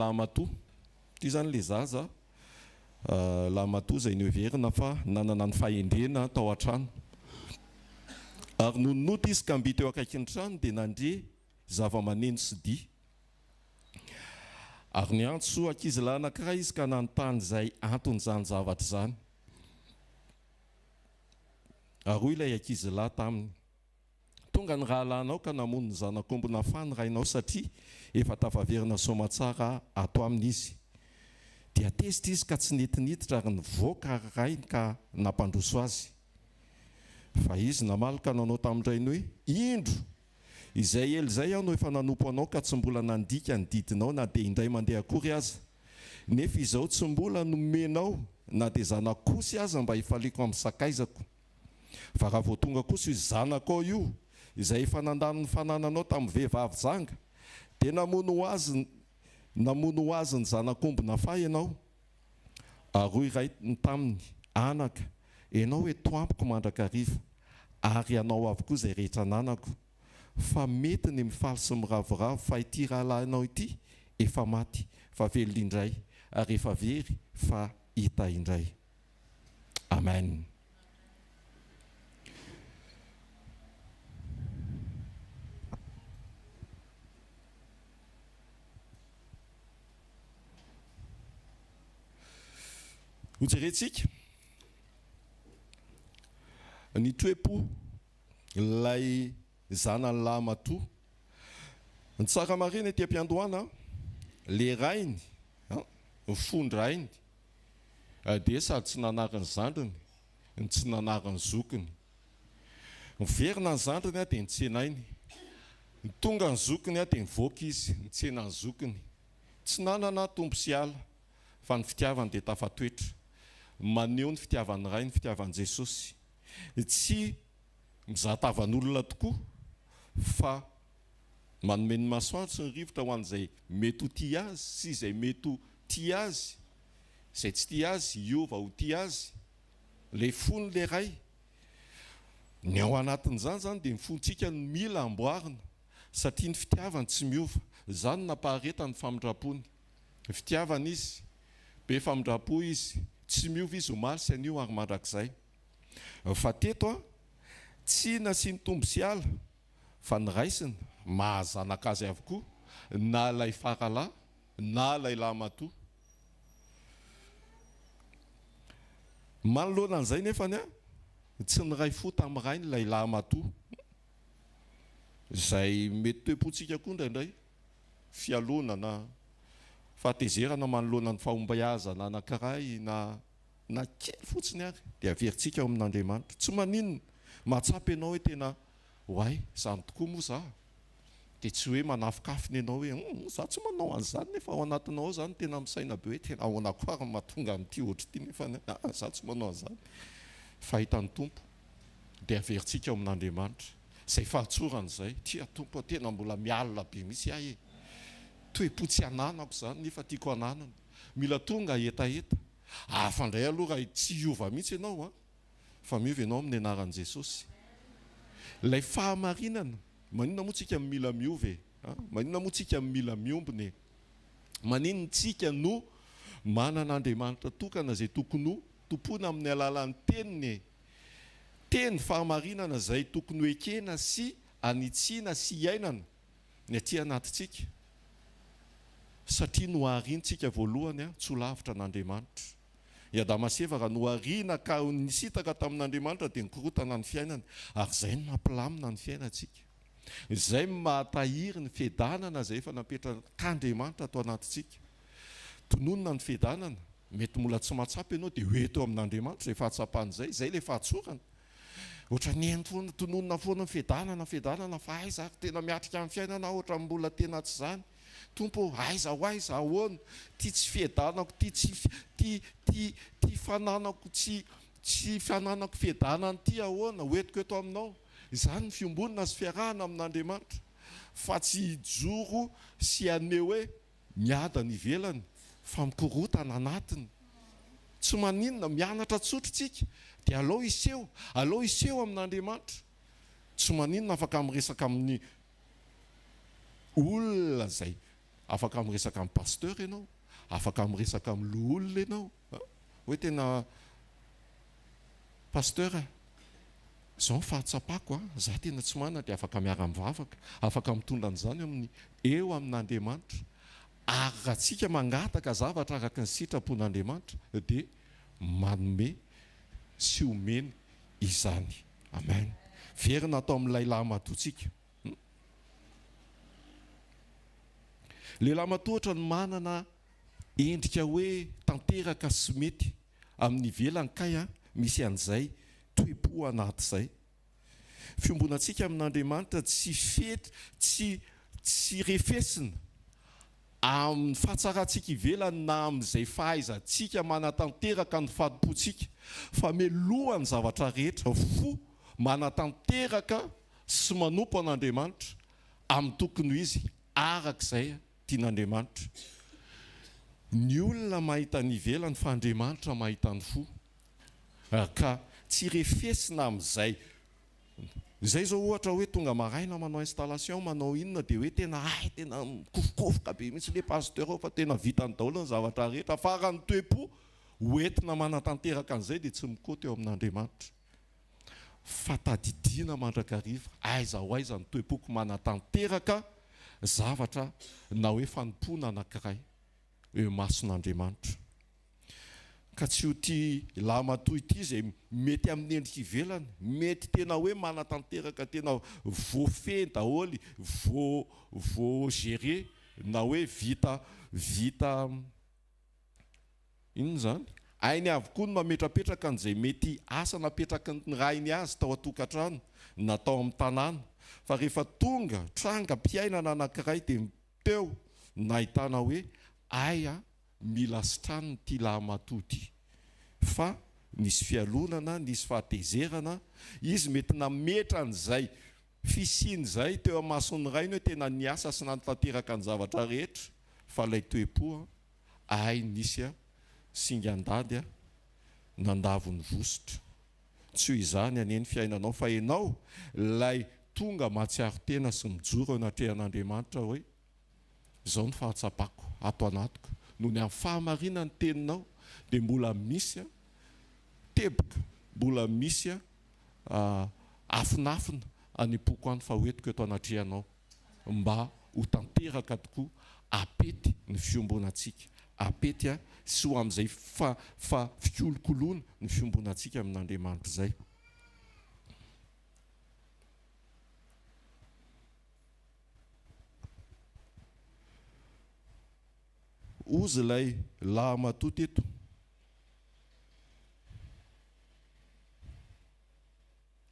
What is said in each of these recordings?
Lahimatoa. Ity izany ilay zaza lahimatoa izay noheverina fa nanana ny fahendrena tao an-trano. Ary nony nody izy ka mby teo akaikin'ny trano dia nandre zava-maneno sy dihy. Ary niantso ankizilahy anankiray izy ka nanontany izay anton'izany zavatra izany. Ary hoy ilay ankizilahy taminy, Tonga ny rahalahinao ka namono ny zanak'omby nafany rainao satria efa tafaverina soamatsara ato aminy izy. Dia tezitra izy ka tsy nety niditra ary nivoaka ary rainy ka nampandroso azy. Fa izy namaly ka nanao tamin-drainy hoe, Indro, izay ela izay aho no efa nanompo anao ka tsy mbola nandika ny didinao na dia indray mandeha akory aza, nefa izao tsy mbola nomenao na dia zanak'osy aza mba hifaliako amin'ny sakaizako. Fa raha vao tonga kosa io zanakao io, izay efa nandany ny fanananao tamin'ny vehivavy janga, dia namono ho azy namono ho azy ny zanak'omby nafaha ianao. Ary hoy rainy taminy, Anaka, ianao eto amiko mandrakariva, ary anao avokoa izay rehetra ananako. Fa mety ny mifaly sy miravoravo, fa ity rahalahinao ity efa maty, fa velona indray, ary efa very, fa hita indray. Amen. Hojerentsika ny toe-po ilay zanany lahimatoa. Ny tsara marihina ety am-piandohana, le rainy, ny fon-drainy dia sady tsy nanary ny zandriny no tsy nanary ny zokiny. Niverina ny zandriny dia nitsenainy. Tonga ny zokiny dia nivoaka izy nitsena ny zokiny. Tsy nanana tombo sy ala fa ny fitiavany dia tafatoetra. Maneho ny fitiavan'ny Ray ny fitiavan'i Jesosy. Tsy mizaha tavan'olona tokoa fa manome ny masoandro sy ny rivotra ho an'izay mety ho tia azy sy izay mety ho tia azy, izay tsy tia azy hiova ho tia azy. Ilay fony ilay Ray. Ny ao anatin'izany izany dia ny fontsika no mila amboarina satria ny fitiavany tsy miova. Izany no nampaharetany ny famindrampony. Fitiavana Izy, be famindrampo Izy, tsy miova Izy omaly sy anio ary mandrakizay. Fa teto an, tsy nasiany tombo sy ala fa ny raisina, maha zanaka azy avokoa, na ilay faralahy na ilay lahimatoa. Manoloana an'izay nefany an, tsy niray fo tamin'ny rainy ilay lahimatoa, izay mety toe-pontsika koa indraindray, fialonana, fahatezerana manoloana ny fahombiazana anankiray na na kely fotsiny ary dia averintsika ao amin'Andriamanitra. Tsy maninona, mahatsapa ianao hoe tena Oay, izany tokoa moa za? Dia tsy hoe manafikafina ianao hoe hum, za tsy manao an'izany nefa ao anatinao ao izany tena misaina be hoe tena ahoana koa ary no mahatonga an'ity ohatr'ity nefa aa za tsy manao an'izany. Fa hitan'ny Tompo dia averintsika ao amin'Andriamanitra izay fahatsorana izay. Tia Tompo a, tena mbola mialona be mihitsy aho e. Toe-po tsy ananako izany nefa tiako ananana. Mila tonga hetaheta. Hafa indray aloha raha tsy hiova mihitsy ianao an. Fa miova ianao amin'ny anaran'i Jesosy. Ilay fahamarinana, maninona moa tsika no mila miova e? Maninona moa tsika no mila miombona e? Maninona tsika no manana Andriamanitra tokana izay tokony ho tompoina amin'ny alalan'ny teniny e? Teny fahamarinana izay tokony ho ekena sy anitsiana sy iainana ny aty anatintsika. Satria noharintsika voalohany tsy ho lavitra an'Andriamanitra. I Adama sy Eva raha nohariana ka nisintaka tamin'Andriamanitra dia nikorotana ny fiainany ary izay no mampilamina ny fiainantsika. Izay no mahatahiry ny fiadanana izay efa napetrak'Andriamanitra ato anatintsika. Tononina ny fiadanana, mety mbola tsy mahatsapa ianao dia ho eto amin'Andriamanitra izay fahatsapana izay, izay ilay fahatsorana. Ohatran'ny eny foana, tononina foana ny fiadanana, fiadanana fa aiza ary tena miatrika ny fiainana aho ohatran'ny mbola tena tsy izany. Tompo ô, aiza ho aiza, ahoana, ty tsy fiadanako, ty tsy, ty, ty, ty fananako tsy, tsy fananako fiadanana ity ahoana, ho entiko eto aminao. Izany ny fiombonana sy fiarahana amin'Andriamanitra, fa tsy hijoro sy haneho hoe miadana ivelany fa mikorotana anatiny. Tsy maninona, mianatra tsotra isika, dia alao hiseho, alao hiseho amin'Andriamanitra. Tsy maninona afaka miresaka amin'ny olona izay. Afaka miresaka amin'ny pasteur ianao, afaka miresaka amin'ny loholona ianao, hoe tena pasteur a, izao ny fahatsapako a, za tena tsy manana dia afaka miara-mivavaka, afaka mitondra an'izany amin'ny eo amin'Andriamanitra. Ary raha tsika mangataka zavatra araka ny sitrapon'Andriamanitra dia manome sy omeny izany. Amen. Verina ato amin'ilay lahimatoa tsika. Lehilahy matoa ohatra ny manana endrika hoe tanteraka sy mety amin'ny ivelany kay an, misy an'izay toe-po anaty izay. Fiombonantsika amin'Andriamanitra tsy fety, tsy tsy refesina amin'ny fahatsarantsika ivelany na amin'izay fahaizantsika manatanteraka ny fanompoantsika, fa melohan'ny zavatra rehetra, fo manatanteraka sy manompo an'Andriamanitra amin'ny tokony ho izy araka izay tian'Andriamanitra. Ny olona mahita ny ivelany fa Andriamanitra mahita ny fo. Ka tsy refesina amin'izay. Izay izao ohatra hoe tonga maraina manao installation manao inona dia hoe tena hay tena mikofokofoka be mihitsy le pasteur ao fa tena vitany daholo ny zavatra rehetra fa raha ny toe-po ho entina manatanteraka an'izay dia tsy mikoty eo amin'Andriamanitra. Fa tadidiana mandrakariva aiza ho aiza ny toe-poko manatanteraka zavatra na hoe fanompoana anankiray eo imason'Andriamanitra. Ka tsy ho ity lahimatoa ity izay mety amin'ny endrika ivelany, mety tena hoe manatanteraka tena voafehy daholo, voa voa gérer na hoe vita vita inona izany? Hainy avokoa ny mametrapetraka an'izay mety asa napetraky ny rainy azy tao an-tokantrano na tao amin'ny tanàna. Fa rehefa tonga trangam-piainana anankiray dia teo no nahitana hoe hay a! mila sitraniny ity lahimatoa ity fa nisy fialonana, nisy fahatezerana, izy mety nametra an'izay fisiany izay teo amason'ny rainy hoe tena niasa sy nanatanteraka ny zavatra rehetra fa ilay toe-po hay nisy singan-dady nandavo ny vositra. Tsy ho izany anie ny fiainanao fa ianao ilay tonga mahatsiaro tena sy mijoro eo anatrehan'Andriamanitra hoe Izao no fahatsapako ato anatiko, noho ny amin'ny fahamarinan'ny teninao dia mbola misy teboka, mbola misy afinafina any am-poko any fa hoentiko eto anatrehanao mba ho tanteraka tokoa apety ny fiombonantsika, apety sy ho amin'izay fa fa fikolokoloana ny fiombonantsika amin'Andriamanitra izay. Ozy ilay lahamatoa teto.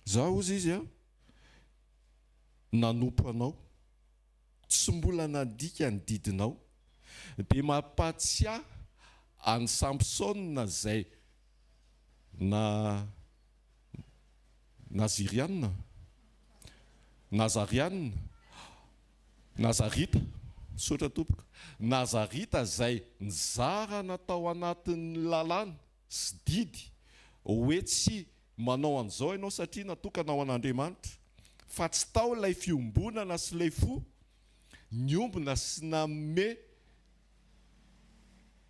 Za ozy izy a, nanompo anao, tsy mbola nandika ny didinao. Dia mampatsiahy an'i Samsona izay na Naziriana, Nazariana, Nazarita, misaotra tompoko, Nazarita izay nizarana tao anatin'ny lalàna sy didy hoe tsy manao an'izao ianao satria natokana ho an'Andriamanitra, fa tsy tao ilay fiombonana sy ilay fo niombona sy nanome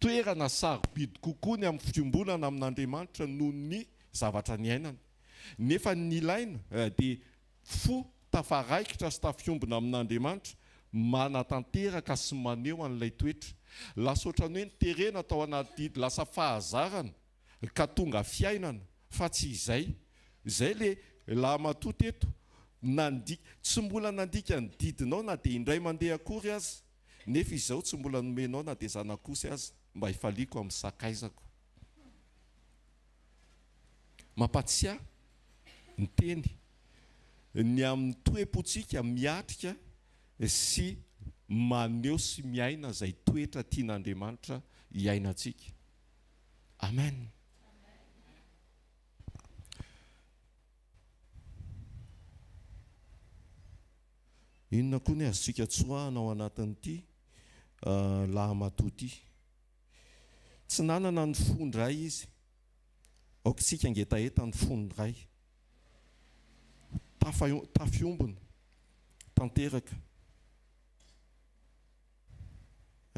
toerana sarobidy kokoa ny amin'ny fiombonana amin'Andriamanitra noho ny zavatra niainana. Nefa ny nilaina dia fo tafaraikitra sy tafiombona amin'Andriamanitra, manatanteraka sy maneho an'ilay toetra. Lasa ohatran'ny hoe niterena tao anaty didy lasa fahazarana ka tonga fiainana fa tsy izay. Izay le lahimatoa teto, nandika, tsy mbola nandika ny didinao na dia indray mandeha akory aza. Nefa izao tsy mbola nomenao na dia zanak'osy aza mba hifaliako amin'ny sakaizako. Mampatsiahy ny teny ny amin'ny toe-pontsika miatrika sy maneho sy miaina izay toetra tian'Andriamanitra hiainantsika. Amen. Inona koa ny azontsika tsoahana ao anatin'ity lahamatoa ity? Tsy nanana ny fon-dray izy. Aoka isika hangetaheta ny fon'ny Ray. Tafa, tafiombona tanteraka.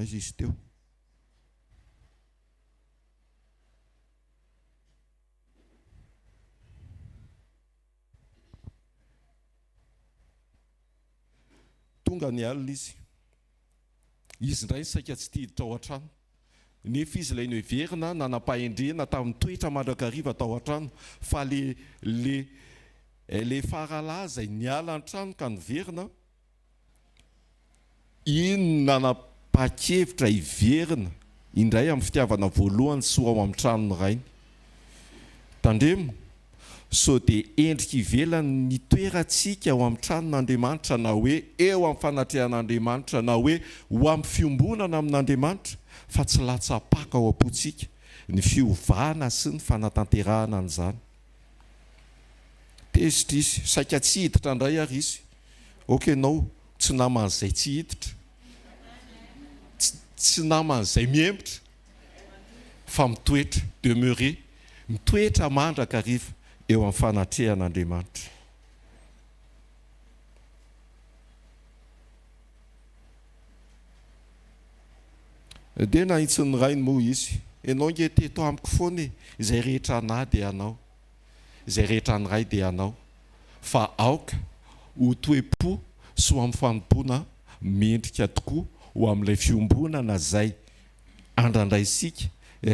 Aiza izy teo? Tonga ny alina izy. Izy indray saika tsy te hiditra ao an-trano. Nefa izy ilay noheverina nanam-pahendrena tamin'ny toetra mandrakariva tao an-trano. Fa le le le faralahy izay niala an-trano ka niverina, Iny no nanapa-kevitra hiverina indray amin'ny fitiavana voalohany sy ho ao amin'ny tranon'ny rainy. Tandremo sao dia endrika ivelany ny toerantsika ao amin'ny tranon'Andriamanitra na hoe eo amin'ny fanatrehan'Andriamanitra na hoe ho amin'ny fiombonana amin'Andriamanitra fa tsy latsa-paka ao am-pontsika ny fiovana sy ny fanatanterahana an'izany. Tezitra izy, saika tsy hiditra indray ary izy. Ok ianao tsy naman'izay tsy hiditra, tsy naman'izay mihemotra fa mitoetra, demeurer, mitoetra mandrakariva eo amin'ny fanatrehan'Andriamanitra. Dia nahitsin'ny rainy moa izy, Ianao ange teto amiko foana e, izay rehetra anà dia anao. Izay rehetra an'ny Ray dia anao. Fa aoka ho toe-po sy ho amin'ny fanompoana mendrika tokoa ho amin'ilay fiombonana izay andrandraintsika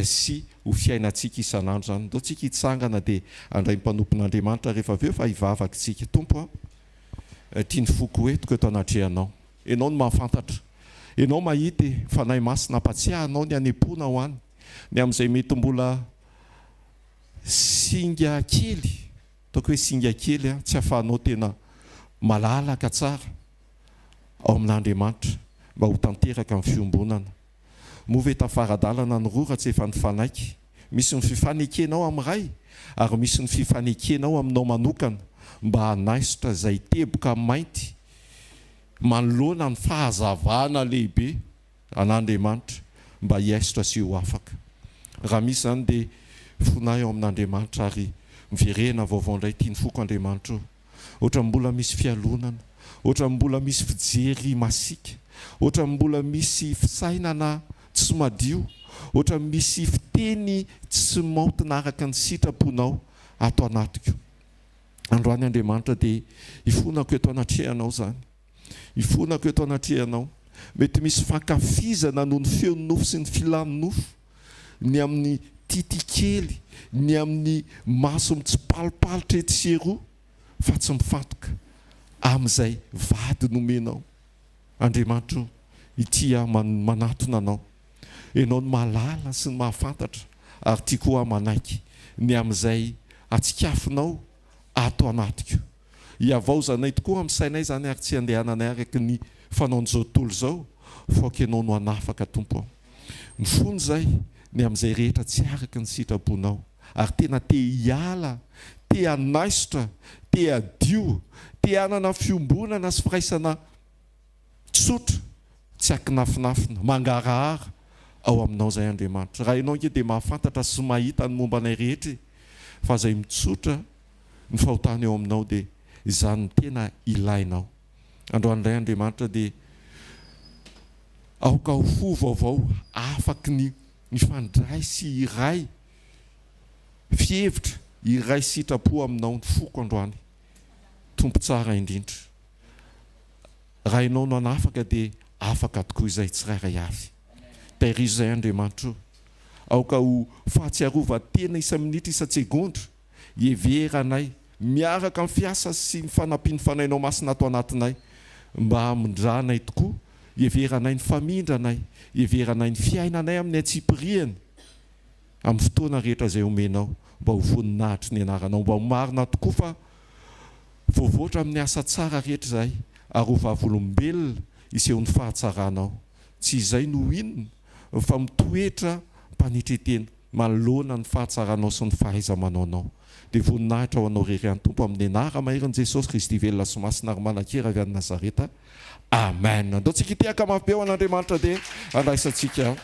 sy ho fiainantsika isan'andro izany. Ndao tsika hitsangana dia handray ny mpanompon'Andriamanitra rehefa avy eo fa hivavaka isika. Tompo a, ity ny foko hoentiko eto anatrehanao. Ianao no mahafantatra. Ianao mahita e, Fanahy Masina hampatsiahy anao ny hanepoana ho any, ny amin'izay mety mbola Singa kely, ataoko hoe singa kely an, tsy ahafahanao tena malalaka tsara ao amin'Andriamanitra mba ho tanteraka ny fiombonana. Moa ve tafara-dalana ny rora tsy efa nifanaiky? Misy ny fifanekenao amin'ny Ray ary misy ny fifanekenao aminao manokana mba hanaisotra izay teboka mainty manoloana ny fahazavana lehibe an'Andriamanitra mba hiaisotra sy ho afaka. Raha misy izany dia fona eo amin'Andriamanitra ary miverena vaovao indray ity ny foko Andriamanitra o. Ohatran'ny mbola misy fialonana, ohatran'ny mbola misy fijery masiaka, ohatran'ny mbola misy fisainana tsy madio, ohatran'ny misy fiteny tsy maotina araka ny sitraponao ato anatiko. Androany Andriamanitra dia ifonako eto anatrehanao izany. Ifonako eto anatrehanao. Mety misy fankafizana noho ny feon'ny nofo sy ny filan'ny nofo, ny amin'ny tity kely, ny amin'ny maso mitsipalopalotra etsy sy eroa, fa tsy mifantoka amin'izay vady nomenao. Andriamanitra o, ity aho manatona Anao. Ianao no mahalala sy ny mahafantatra, ary tiako aho manaiky ny amin'izay atsikafonao ato anatiko. Hihavaozanay tokoa amin'ny sainay izany ary tsy handehananay araka ny fanaon'izao tontolo izao fa aoka Ianao no hanafaka Tompo ô. Mifona izahay ny amin'izay rehetra tsy araka ny sitraponao ary tena te hiala, te hanaisotra, te hadio, te hanana fiombonana sy firaisana tsotra, tsy ankinafinafina, mangarahara ao aminao izahay Andriamanitra. Raha Ianao ange dia mahafantatra sy mahita ny momba anay rehetra e! Fa izay mitsotra ny fahotana eo aminao dia izany no tena ilainao. Androany indray Andriamanitra dia aoka ho fo vaovao afaky ny mifandray sy hiray fihevitra, hiray sitrapo aminao ny foko androany. Tompo tsara indrindra. Raha Ianao no hanafaka dia afaka tokoa izay tsirairay avy. Tairizo izay Andriamanitra o. Aoka ho fahatsiarovan-tena isa-minitra isa-tsegondra Hiheveranay, miaraka amin'ny fiasa sy ny fanampian'ny Fanahinao Masina ato anatinay, mba hamindranay tokoa, hiheveranay ny famindranay, hiheveranay ny fiainanay amin'ny antsipiriany, amin'ny fotoana rehetra izay omenao, mba ho voninahitry ny Anaranao, mba ho marina tokoa fa voavoatra amin'ny asa tsara rehetra izahay, ary ho vavolombelona hiseho ny fahatsaranao. Tsy izay no inona, fa mitoetra am-panetren-tena. Manoloana ny fahatsaranao sy ny fahaiza-manaonao, dia voninahitra ho Anao irery ihany Tompo, amin'ny anara-maherin'i Jesosy Kristy velona sy masina ary manan-kery avy any Nazareta. Amen. Andao tsika hitehaka mafy be ho an'Andriamanitra dia handraisantsika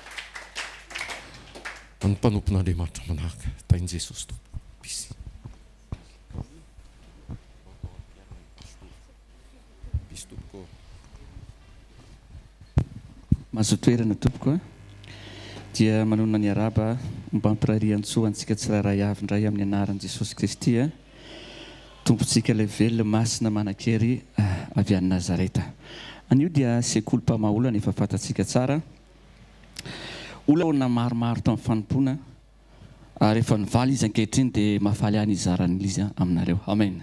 ny mpanompon'Andriamanitra manaraka. Tahin'i Jesosy Tompo. Peace. Peace tompoko. Mazoto toerana tompoko a. Dia manonona ny arahaba ombam-pirarian-tsoa antsika tsirairay avy indray amin'ny anaran'i Jesosy Kristy a. Tompontsika ilay velona masina manan-kery avy any Nazareta. Anio dia sekoly mpamaha-olana efa fantatsika tsara. Olana maromaro tamin'ny fanompoana ary efa nivaly izy ankehitriny dia mahafaly ahy ny hizara an'ilay izy aminareo. Amen.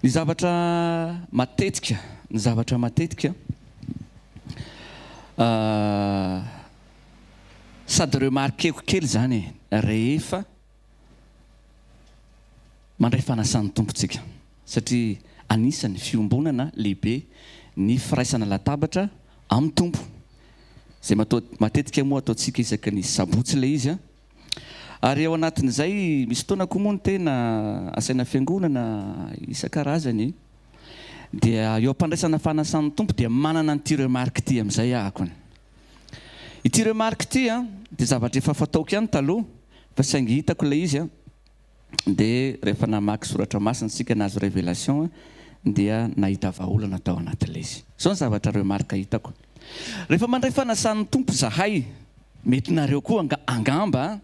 Ny zavatra matetika, ny zavatra matetika sady remarquer-ko kely izany e, rehefa mandray fanasan'ny Tompo tsika, satria anisan'ny fiombonana lehibe ny firaisana latabatra amin'ny Tompo, izay matetika moa ataontsika isaky ny sabotsy ilay izy an. Ary ao anatin'izay, misy fotoana koa moa ny tena asaina fiangonana isan-karazany, dia eo am-pandraisana fanasan'ny Tompo dia manana an'ity remarque ity amin'izay aho akony. Ity remarque ity an, dia zavatra efa fataoko ihany taloha, fa saingy hitako ilay izy an, dia rehefa namaky soratra masina isika nahazo révélation dia nahita vahaolana tao anatin'ilay izy. Izao ny zavatra remarque hitako. Rehefa mandray fanasan'ny Tompo izahay, mety nareo koa angamba,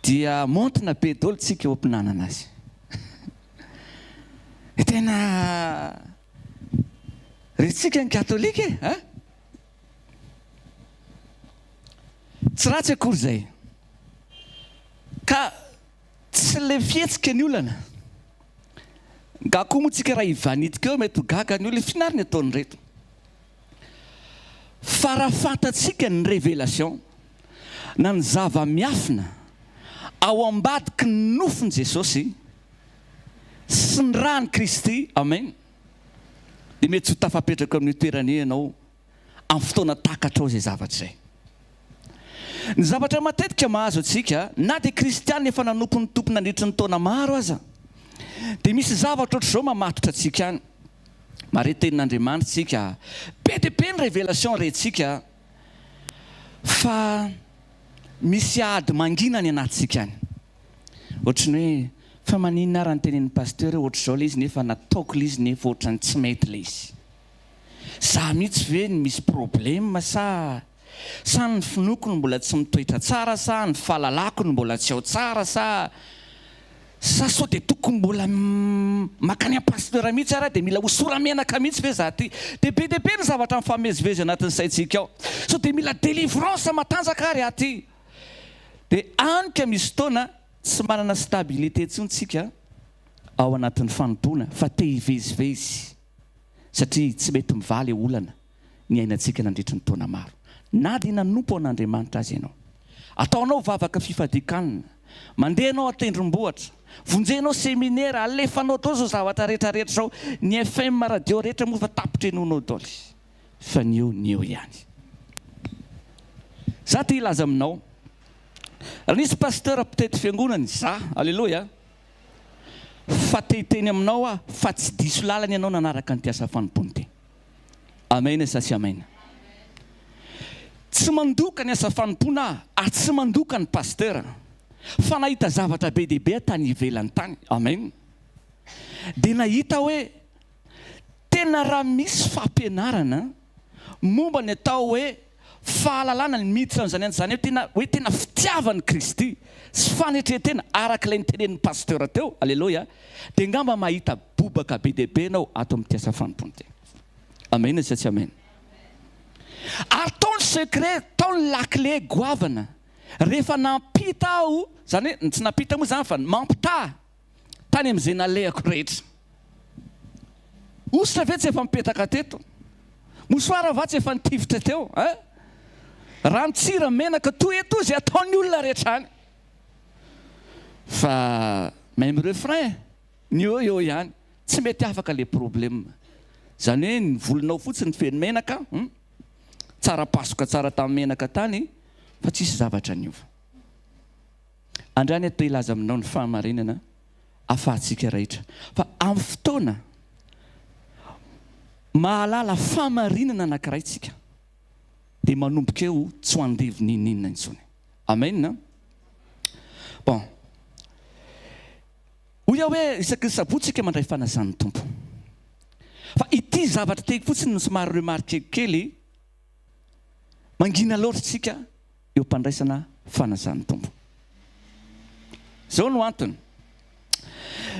dia montina be daholo tsika eo am-pinanana azy. Tena rentsika ny katolika e! A? Tsy ratsy akory izay. Ka tsy le fihetsika ny olana. Nga koa moa tsika raha hivanitika eo mety ho gaga ny olona f'inona ary ny ataon'ireto. Fa raha fantatsika ny révélation na ny zava-miafina ao ambadiky ny nofon'i Jesosy sy ny ràn'i Kristy, amen, dia mety tsy ho tafapetraka amin'io toerana io ianao amin'ny fotoana takatrao izay zavatra izay. Ny zavatra matetika mahazo antsika, na dia kristiana efa nanompo ny Tompo nandritry ny taona maro aza, dia misy zavatra ohatr'izao mamatotra antsika any. Mahare tenin'Andriamanitra isika, be dia be ny révélation rentsika, fa misy ady mangina any anatintsika any. Ohatry ny hoe, fa maninona ary ny tenenin'ny pasteur hoe ohatr'izao ilay izy nefa nataoko ilay izy nefa ohatran'ny tsy mety ilay izy. Za mihitsy ve no misy problème sa sa ny finoako no mbola tsy mitoetra tsara sa ny fahalalako no mbola tsy ao tsara sa sa sao dia tokony mbola makany am pasteur mihitsy ary aho dia mila hosora-menaka mihitsy ve za ty? Dia be dia be ny zavatra mifamezivezy anatin'ny saintsika ao. Sao dia mila délivrance matanjaka ary aho ty? Dia any ka misy fotoana tsy manana stabilité intsony tsika ao anatin'ny fanompoana fa te hivezivezy. satria tsy mety mivaha ilay olana niainantsika nandritry ny taona maro, na dia nanompo an'Andriamanitra aza ianao. Ataonao vavaka fifadian-kanina, mandeha ianao an-tendrombohitra, vonjenao seminera, alefanao daholo izao zavatra rehetra rehetra izao, ny FM radio rehetra moa efa tapitra henoinao daholo, fa ny eo ny eo ihany. Za te hilaza aminao, raha nisy pasteur mpitety fiangonana, za, aleloia, Fa te hiteny aminao aho fa tsy diso lalana ianao nanaraka an'ity asa fanompoana ity. Amen sa tsy amen? Tsy mandoka ny asa fanompoana aho ary tsy mandoka ny pasteur fa nahita zavatra be dia be aho tany ivelany tany. Amen. Dia nahita hoe tena raha misy fampianarana momba ny atao hoe fahalalana ny miditra an'izany an'izany hoe tena hoe tena fitiavan'i Kristy sy fanetren-tena araka ilay notenenin'ny pasteur teo, aleloia, dia angamba mahita bobaka be dia be ianao ato amin'ity asa fanompoana ity. Amen sa tsy amen? Ary tao ny secret, tao ny lakile goavana. Rehefa nampita aho, izany hoe tsy nampita moa izany fa mampitaha tany amin'izay nalehako rehetra. Ostra ve tsy efa nipetaka teto? Mosoara va tsy efa nitifitra teo hein? Rano tsira menaka toa eto izay ataon'ny olona rehetra any. Fa même refrain, ny eo eo ihany, tsy mety afaka le problème. Izany hoe ny volonao fotsiny feno menaka, hum, tsara pasoka tsara tamin'ny menaka tany fa tsisy zavatra niova. Andrany aho te hilaza aminao ny fahamarinana afahantsika rehetra fa amin'ny fotoana mahalala fahamarinana anankiray tsika dia manomboka eo tsy ho andevo n'inon'inona intsony. Amen. Bon. Hoy aho hoe isaky ny sabotsy tsika mandray fanasan'ny Tompo. Fa ity zavatra ity fotsiny no somary remarquer kely. Mangina loatra isika eo am-pandraisana fanasan'ny Tompo. Izao no antony.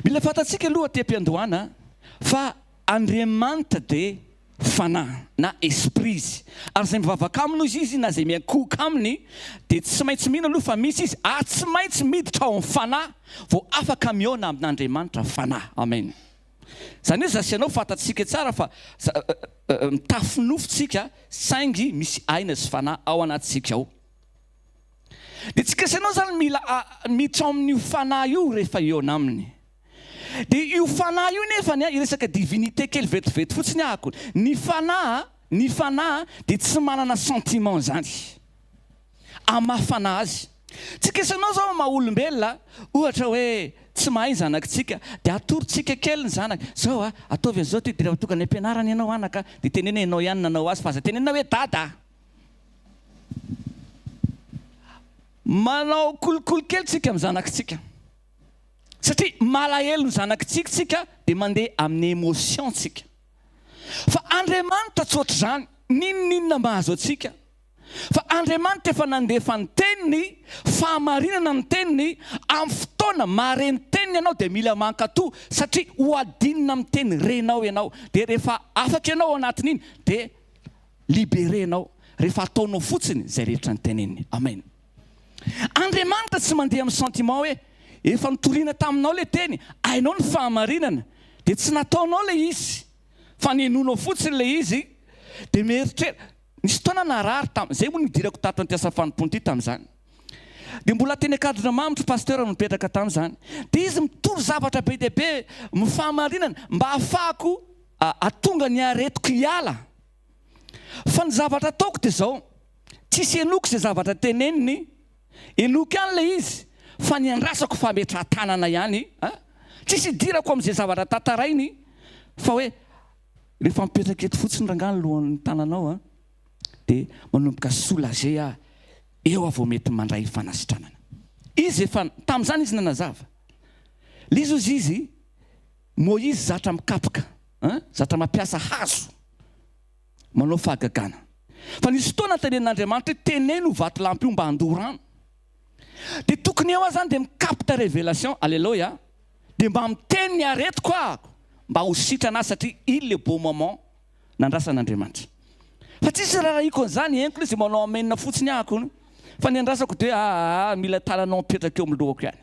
Mila fantatsika aloha aty am-piandohana fa Andriamanitra dia Fanahy na Esprit Izy. Ary izay mivavaka Aminy hoy Izy na izay miankohoka Aminy dia tsy maintsy mino aloha fa misy Izy ary tsy maintsy miditra ao amin'ny Fanahy vao afaka mihaona amin'Andriamanitra Fanahy. Amen. Izany hoe za sy ianao fantatsika tsara fa mitafy nofo tsika saingy misy aina sy fanahy ao anatintsika ao. Dia tsika sy ianao izany mila miditra ao amin'io fanahy io rehefa hihaona aminy. Dia io fanahy io nefany an, hiresaka divinité kely vetivety fotsiny ahako, ny fanahy, ny fanahy dia tsy manana sentiment izany. Hamafana azy. Tsika isanao zao maha olombelona, ohatra hoe tsy mahay ny zanakitsika dia atorontsika kely ny zanaka, zao a, ataovy an'izao ty dia rehefa tonga any am-pianarana ianao anaka dia teneno hoe ianao ihany nanao azy fa aza tenenina hoe dada a. Manao kolikoly kely tsika amin'ny zanakitsika satria malahelo ny zanakitsika tsika dia mandeha amin'ny émotion tsika. Fa Andriamanitra tsy ohatr'izany, n'inon'inona mahazo antsika. Fa Andriamanitra efa nandefa ny Teniny, fahamarinana ny Teniny, amin'ny fotoana mahare ny Teniny ianao dia mila mankatò satria ho adinina amin'ny Teny renao ianao. Dia rehefa afaka ianao ao anatin'iny dia libéré ianao rehefa ataonao fotsiny izay rehetra noteneniny. Amen. Andriamanitra tsy mandeha amin'ny sentiment hoe efa nitoriana taminao ilay Teny, hainao ny fahamarinana, dia tsy nataonao ilay izy fa ninoanao fotsiny ilay izy dia mieritreritra. Nisy fotoana narary tam, zay moa nidirako tato an'ity asa fanompoana ity tamin'izany. Dia mbola teny Ankadindramamitro pasteur no nipetraka tamin'izany. Dia izy mitory zavatra be dia be, ny fahamarinana, mba hahafahako hahatonga ny aretiko hiala. Fa ny zavatra ataoko dia izao, tsisy henoiko izay zavatra teneniny, henoiko ihany ilay izy, fa ny andrasako fametrahan-tanana ihany, a! Tsisy idirako amin'izay zavatra tantarainy, fa hoe Rehefa mipetraka eto fotsiny rangaha ny lohan'ny tananao a, dia manomboka soulager aho, eo aho vao mety mandray fanasitranana. Izy efa, tamin'izany izy nanazava. Ilay izy hozy izy, Moïse zatra mikapoka, hein, zatra mampiasa hazo, manao fahagagana. Fa nisy fotoana tenenin'Andriamanitra hoe teneno io vatolampy io mba handoa rano. Dia tokony eo aho zany dia mi-capte révélation, aleloia, dia mba miteny ny aretiko ahako mba ho sitrana ahy satria il le bon moment nandrasan'Andriamanitra. Fa tsisy rarahiko an'izany, henoko ilay izy manao amen fotsiny ahako hono. Fa ny andrasako dia aa mila tananao mipetraka eo amin'ny lohako ihany.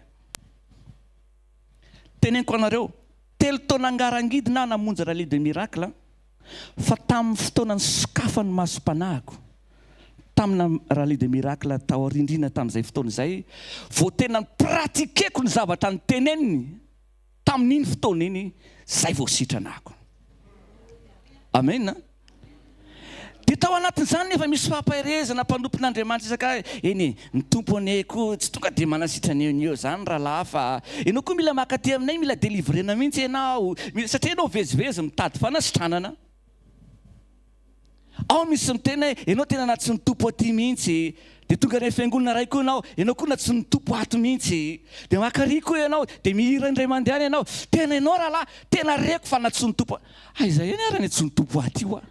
Teneniko anareo, telo taona ngarangidina aho namonjy rallye de miracle fa tamin'ny fotoana nisokafan'ny masom-panahiko tamina rallye de miracle tao aoriandriana tamin'izay fotoana izay vao tena ni-pratiquer-ko ny zavatra noteneniny tamin'iny fotoana iny izay vao sitrana ako. Amen. Dia tao anatin'izany nefa misy fampaherezana mpanompon'Andriamanitra isaka eny e, ny Tompo anie koa tsy tonga dia manasitrana eo no eo izany rahalahy fa ianao koa mila maka aty aminay mila delivrena mihitsy ianao satria ianao mivezivezy mitady fanasitranana. Ao misy miteny hoe ianao tena na tsy ny Tompo aty mihitsy, dia tonga any fiangonana iray koa ianao, ianao koa na tsy ny Tompo ato mihitsy, dia maka ary koa ianao, dia mihira indray mandeha any ianao, tena ianao rahalahy, tena reko fa na tsy ny Tompo, aiza ihany ary ny tsy ny Tompo aty hoa?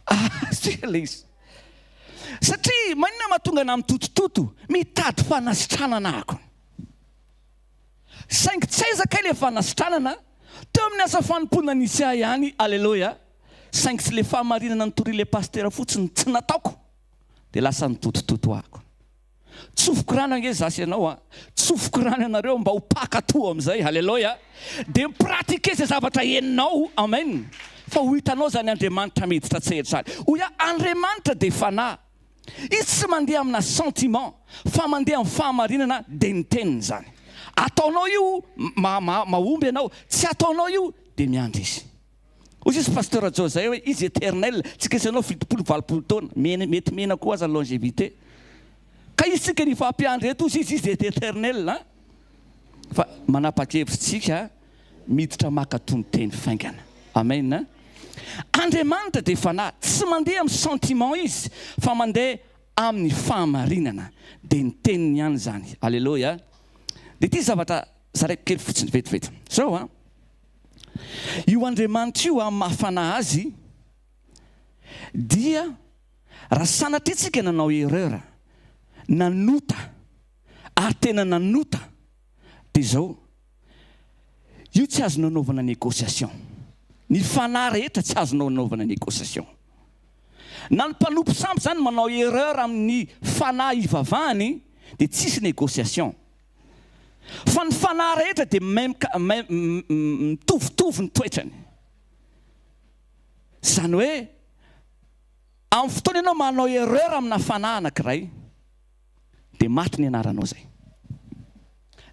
Azo ilay izy. Satria maninona mahatonga anah mitotototo? Mitady fanasitranana ako. Saingy tsy aiza kay le fanasitranana, teo amin'ny asa fanompoana nisy ahy ihany, aleloia, saingy tsy le fahamarinana nitorian'le pasitera fotsiny tsy nataoko dia lasa nitotototo ahako. Tsofiko rano ange za sy ianao a, tsofiko rano ianareo mba ho mpakato amin'izay, aleloia, dia mi-pratiquer izay zavatra henonao, amen, fa ho hitanao izany Andriamanitra miditra an-tsehatra izany. Hoy aho, Andriamanitra dia fanahy. Izy tsy mandeha amina sentiment fa mandeha amin'ny fahamarinana dia ny teniny izany. Ataonao io mahomby ianao, tsy ataonao io dia miandry izy. Hoy izy Pasteur Joe zay hoe izy eternel, tsy kesa ianao 70 80 taona, mety mihena koa aza ny longevité. Ka izy tsika ny hifampiandry eto ozy izy izy eternel an! Fa manapa-kevitra tsika miditra maka tony teny faingana. Amen. Andriamanitra dia fanahy, tsy mandeha amin'ny sentiment izy fa mandeha amin'ny fahamarinana. Dia ny teniny ihany izany. Aleloia. Dia ity zavatra zaraiko kely fotsiny vetivety. Zao an. Io Andriamanitra io amin'ny maha fanahy azy dia. Raha sanatria tsika nanao erreur, nanota, ary tena nanota, dia izao, io tsy azonao anaovana négociation. Ny fanahy rehetra tsy azonao anaovana négociation. Na ny mpanompo sampy izany manao erreur amin'ny fanahy ivavahany dia tsisy négociation. Fa ny fanahy rehetra dia même mitovitovy ny toetrany. Izany hoe amin'ny fotoana ianao manao erreur amina fanahy anankiray dia maty ny anaranao izay.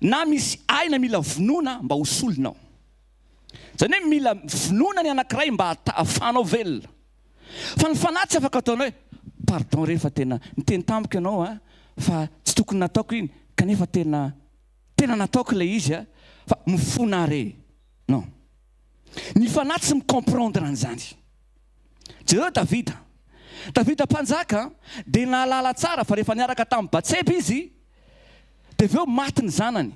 Na misy aina mila vonoina mba ho solonao. Izany hoe mila vonoina ny anankiray mba ahafahanao velona. Fa ny fanahy tsy afaka ataonao hoe pardon re fa tena niteny tamiko ianao a, fa tsy tokony nataoko iny kanefa tena tena nataoko ilay izy a, fa mifona aho re. Non. Ny fanahy tsy mi-comprendre an'izany. Jereo Davida. Davida mpanjaka dia nahalala tsara fa rehefa niaraka tamin'i Batseba izy dia avy eo maty ny zanany.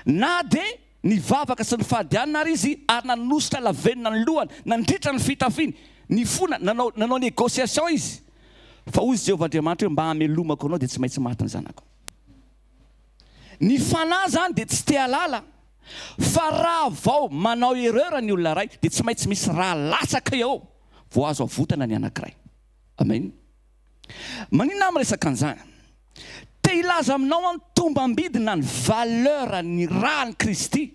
Na dia nivavaka sy nifady hanina ary izy ary nanosotra lavenona ny lohany nandritra ny fitafiany, nifona, nanao nanao négociation izy. Fa hoy Jehovah Andriamanitra hoe mba hamelomako anao dia tsy maintsy maty ny zanako. Ny fanahy izany dia tsy te halala fa raha vao manao erreur ny olona iray dia tsy maintsy misy rà latsaka eo vao azo avotana ny anankiray. Amen. Maninona aho miresaka an'izany? Te hilaza aminao aho ny tombam-bidy na ny valeur ny ràn'i Kristy,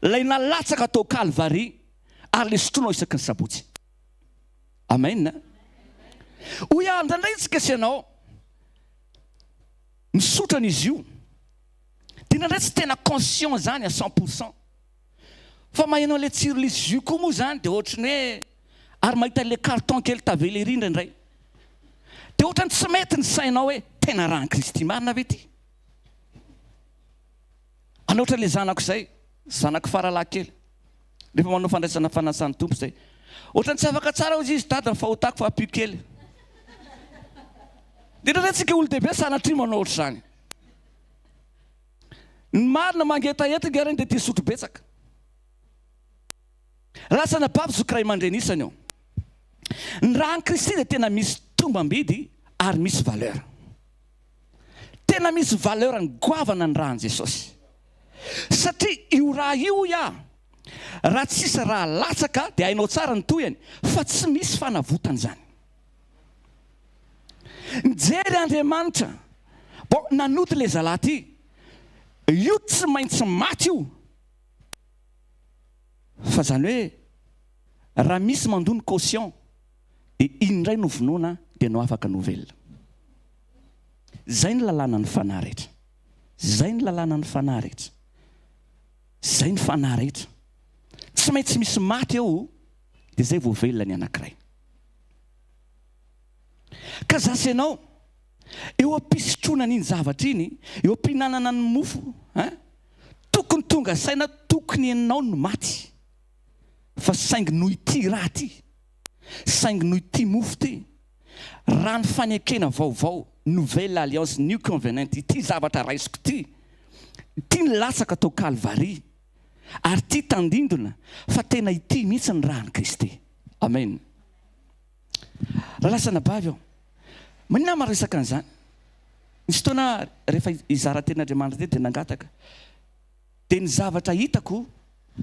ilay nalatsaka tao Kalvary ary ilay sotroinao isaky ny sabotsy. Amen. Hoy aho indraindray isika sy ianao misotra an'izy io dia indraindray tsy tena conscient izany à 100%. Fa maheno an'ilay tsiron'ilay jus koa moa izany dia ohatry ny hoe ary mahita an'ilay carton kely tavela ery indraindray. Dia ohatran'ny tsy mety ny sainao hoe tena ràn'i Kristy marina ve ity? Any ohatran'ilay zanako izay, zanako faralahy kely. Rehefa manao fandraisana fanasan'ny Tompo izay. Ohatran'ny tsy afaka tsara hozy izy, dada ny fahotako fa ampio kely. Dia indraindray tsika olon-dehibe sanatria manao ohatr'izany. Ny marina mangetaheta nge reny dia tia sotro betsaka. Lasa anabavy zoky ray aman-dreny isany eo. Ny ràn'i Kristy dia tena misy tombam-bidy ary misy valeur. Tena misy valeur-ny goavana ny ràn'i Jesosy. Satria io rà io hoy aho, raha tsisy rà latsaka dia hainao tsara ny tohiny fa tsy misy fanavotana izany. Nijery Andriamanitra, bon nanota ilay zalahy ity, io tsy maintsy maty io, fa zany hoe raha misy mandoa ny caution dia iny indray no vonoina dia no afaka no velona. Zay ny lalàna ny fanahy rehetra. Zay ny lalàna ny fanahy rehetra. Zay ny fanahy rehetra. Tsy maintsy misy maty eo dia zay vao velona ny anankiray. Ka za sy ianao, eo am-pisotroana an'iny zavatra iny, eo am-pihinanana ny mofo, hein, tokony tonga saina tokony ianao no maty, fa saingy noho ity rà ity, saingy noho ity mofo ity, rà ny fanekena vaovao, nouvelle alliance, new covenant, ity zavatra raisiko ity, ity ny latsaka tao Kalvary, ary ity tandindona fa tena ity mihitsy ny ràn'i Kristy. Amen. Rahalahy sy anabavy ô, maninona aho maresaka an'izany? Nisy fotoana aho rehefa hizara tenin'Andriamanitra teto dia nangataka. Dia ny zavatra hitako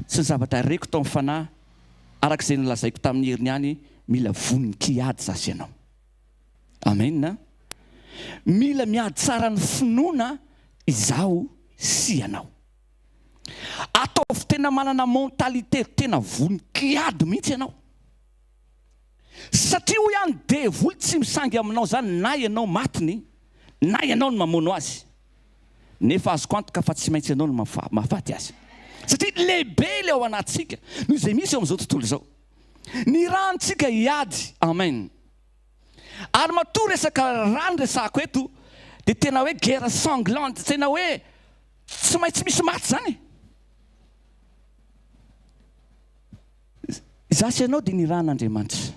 sy ny zavatra reko tao amin'ny fanahy, araka izay nolazaiko tamin'ny heriny ihany, mila vonon-kiady za sy ianao. Amen. Mila miady tsara ny finoana izaho sy ianao. Ataovy tena manana mentalité tena vonon-kiady mihitsy ianao. Satria hoy aho ny devoly tsy misangy aminao zany na ianao matiny na ianao no mamono azy. Nefa azoko antoka fa tsy maintsy ianao no mahafaty azy. Satria lehibe ilay ao anatintsika noho izay misy eo amin'izao tontolo izao. Ny rantsika hiady. Amen. Ary matoa resaka rà no resahako eto dia tena hoe guerre sanglante, tena hoe tsy maintsy misy maty zany e. Izaho sy ianao dia nirahan'Andriamanitra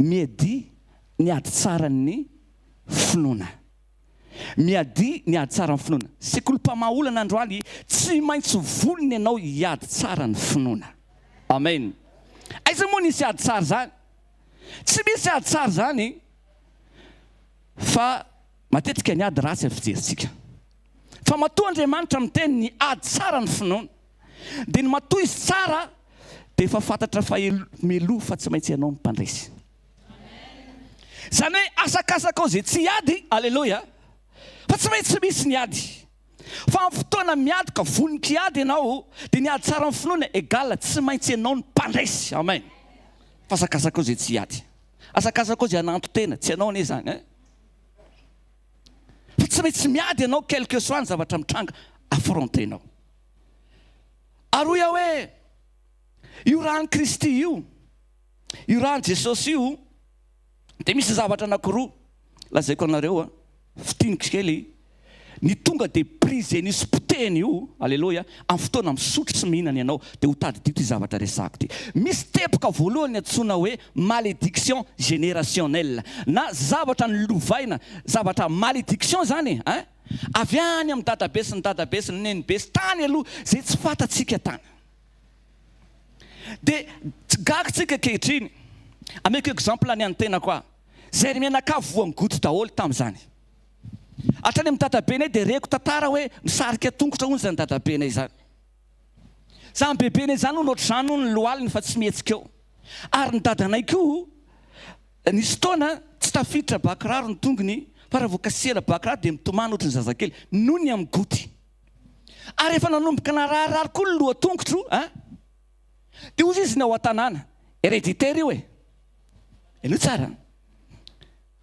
miadia ny ady tsaran'ny finoana. Miadia ny ady tsaran'ny finoana. Sekoly mpamaha olana androany, tsy maintsy vonona ianao hiady tsara ny finoana. Amen. Aiza moa nisy ady tsara izany? Tsy misy ady tsara izany. Fa matetika ny ady ratsy ny fijerintsika. Fa matoa Andriamanitra miteny ny ady tsara ny finoana, dia ny matoa izy tsara dia efa fantatra fa mialoha fa tsy maintsy ianao no mpandresy. Izany hoe asakasakao izay tsy hiady, aleloia, fa tsy maintsy misy ny ady. Fa amin'ny fotoana miady ka vonon-kiady ianao dia ny ady tsara ny finoana egal tsy maintsy ianao no mpandresy. Amen. Fa asakasakao izay tsy hiady. Asakasakao izay hananton-tena, tsy ianao anie izany eh. Fa tsy maintsy miady ianao quel que soit ny zavatra mitranga affronter-nao. Ary hoy aho hoe io ràn'i Kristy io, io ràn'i Jesosy io dia misy zavatra anankiroa lazaiko anareo a, fintiniko kely, ny tonga dia brisé-n'io sy potehiny io, aleloia, amin'ny fotoana misotro sy mihinana ianao, dia ho tadidio ity zavatra resahako ity. Misy teboka voalohany antsoina hoe malédiction générationnelle na zavatra nolovaina, zavatra malédiction izany e, hein, avy any amin'ny dadabe sy ny dadabe sy ny nenibe sy tany aloha izay tsy fantatsika tany. Dia tsy gaga tsika ankehitriny. Ameko exemple ny an'ny tenako aho. Zay ry mianakavy voan'ny goty daholo tamin'izany. Hatrany amin'ny dadabenay dia reko tantara hoe misarika tongotra hono izany dadabenay izany. Izany bebenay izany hono ohatr'izany hono ny lohaliny fa tsy mihetsika eo. Ary ny dadanay koa nisy fotoana tsy tafiditra ba kiraro ny tongony fa raha vao kasihana ba kiraro dia mitomany ohatry ny zazakely noho ny amin'ny goty. Ary efa nanomboka nararirary koa ny loha-tongotro a! Dia hozy izy ny ao an-tanàna, héréditaire io e! Henoy tsara an!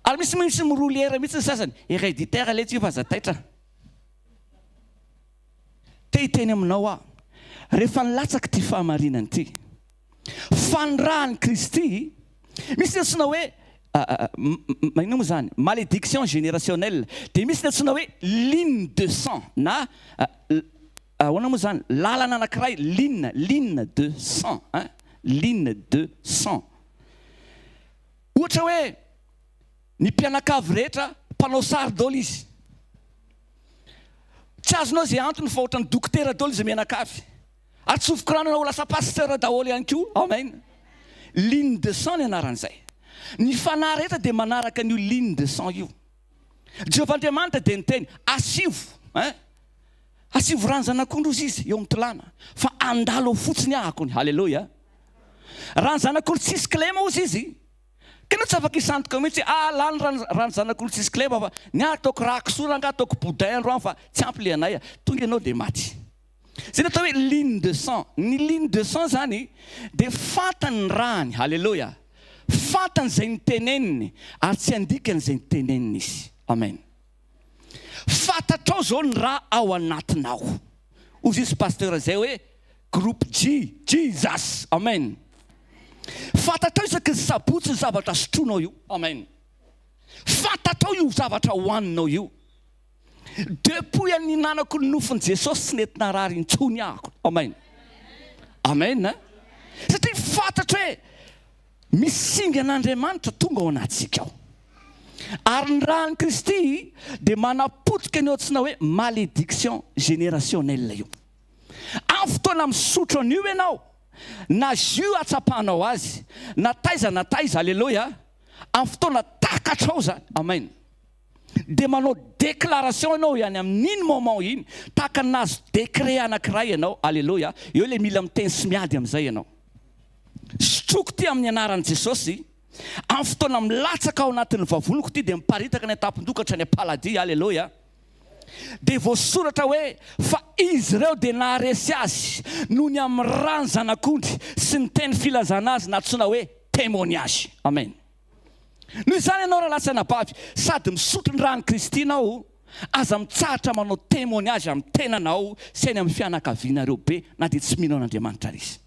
Ary misy misy miroulière mihitsy ny sasany, héréditaire letsy io fa aza taitra. Te hiteny aminao aho, rehefa nilatsaka ity fahamarinana ity, Fanirahan'i Kristy, misy ny antsoina hoe inona moa izany? Malédiction générationnelle, dia misy ny antsoina hoe ligne de sang na ahoana moa izany? Lalana anankiray, ligne, ligne de sang, hein? Ligne de sang. Ohatra hoe ny mpianakavy rehetra mpanao sary daholo izy. Tsy azonao izay antony fa ohatran'ny dokotera daholo izy mianakavy. Ary tsofiko rano anao ho lasa pasteur daholo ihany koa. Amen. Ligne de sang ny anaran'izay. Ny fanahy rehetra dia manaraka an'io ligne de sang io. Jehovah Andriamanitra dia niteny, asivo, hein? Asivo rano zanak'ondry hozy izy eo amin'ny tolàna, fa handalo eo fotsiny aho akony. Haleloia. Rano zanak'ondry tsisy kilema hozy izy. Tena tsy afaka hisandoka mihitsy hoe ah lany rano rano zanak'olo tsisy kilema fa ny ahy ataoko rà kisoa rangaha ataoko boudin androany fa tsy ampy le anay a. Tonga ianao dia maty. Zay ny atao hoe ligne de sang. Ny ligne de sang zany dia fantany ny ràny, haleloia, fantany izay niteneniny ary tsy handikany izay niteneniny izy. Amen. Fantatrao zao ny rà ao anatinao. Hozy izy pasteur izay hoe groupe J, Jesus. Amen. Fantatrao isaky ny sabotsy ny zavatra sotroinao io. Amen. Fantatrao io zavatra hohaninao io. Depuis any nihinanako ny nofon'i Jesosy tsy nety narary intsony aho. Amen. Amen. Satria fantatro hoe misy singan'Andriamanitra tonga ao anatintsika ao. Ary ny ràn'i Kristy dia manapotika ny antsoina hoe malédiction générationnelle io. Amin'ny fotoana misotro an'io ianao, na jus hatsapanao azy, na taiza na taiza, aleloia, amin'ny fotoana takatrao izany, amen. Dia manao déclaration ianao ihany amin'iny moment iny, tahaka ny nahazo décret anankiray ianao, aleloia, eo ilay mila miteny sy miady amin'izay ianao. Sotroiko ity amin'ny anaran'i Jesosy, amin'ny fotoana milatsaka ao anatin'ny vavoniko ity dia miparitaka any an-tampon-doha ka hatrany am-paladia, aleloia. Dia voasoratra hoe, fa izy ireo dia naharesy azy noho ny amin'ny ràn'ny Zanak'ondry sy ny teny filazana azy nantsoina hoe témoignage. Amen. Noho izany ianao rahalahy sy anabavy, sady misotro ny ràn'i Kristy ianao, aza mitsahatra manao témoignage amin'ny tenanao sy any amin'ny fianakavianareo be na dia tsy mino an'Andriamanitra ary izy.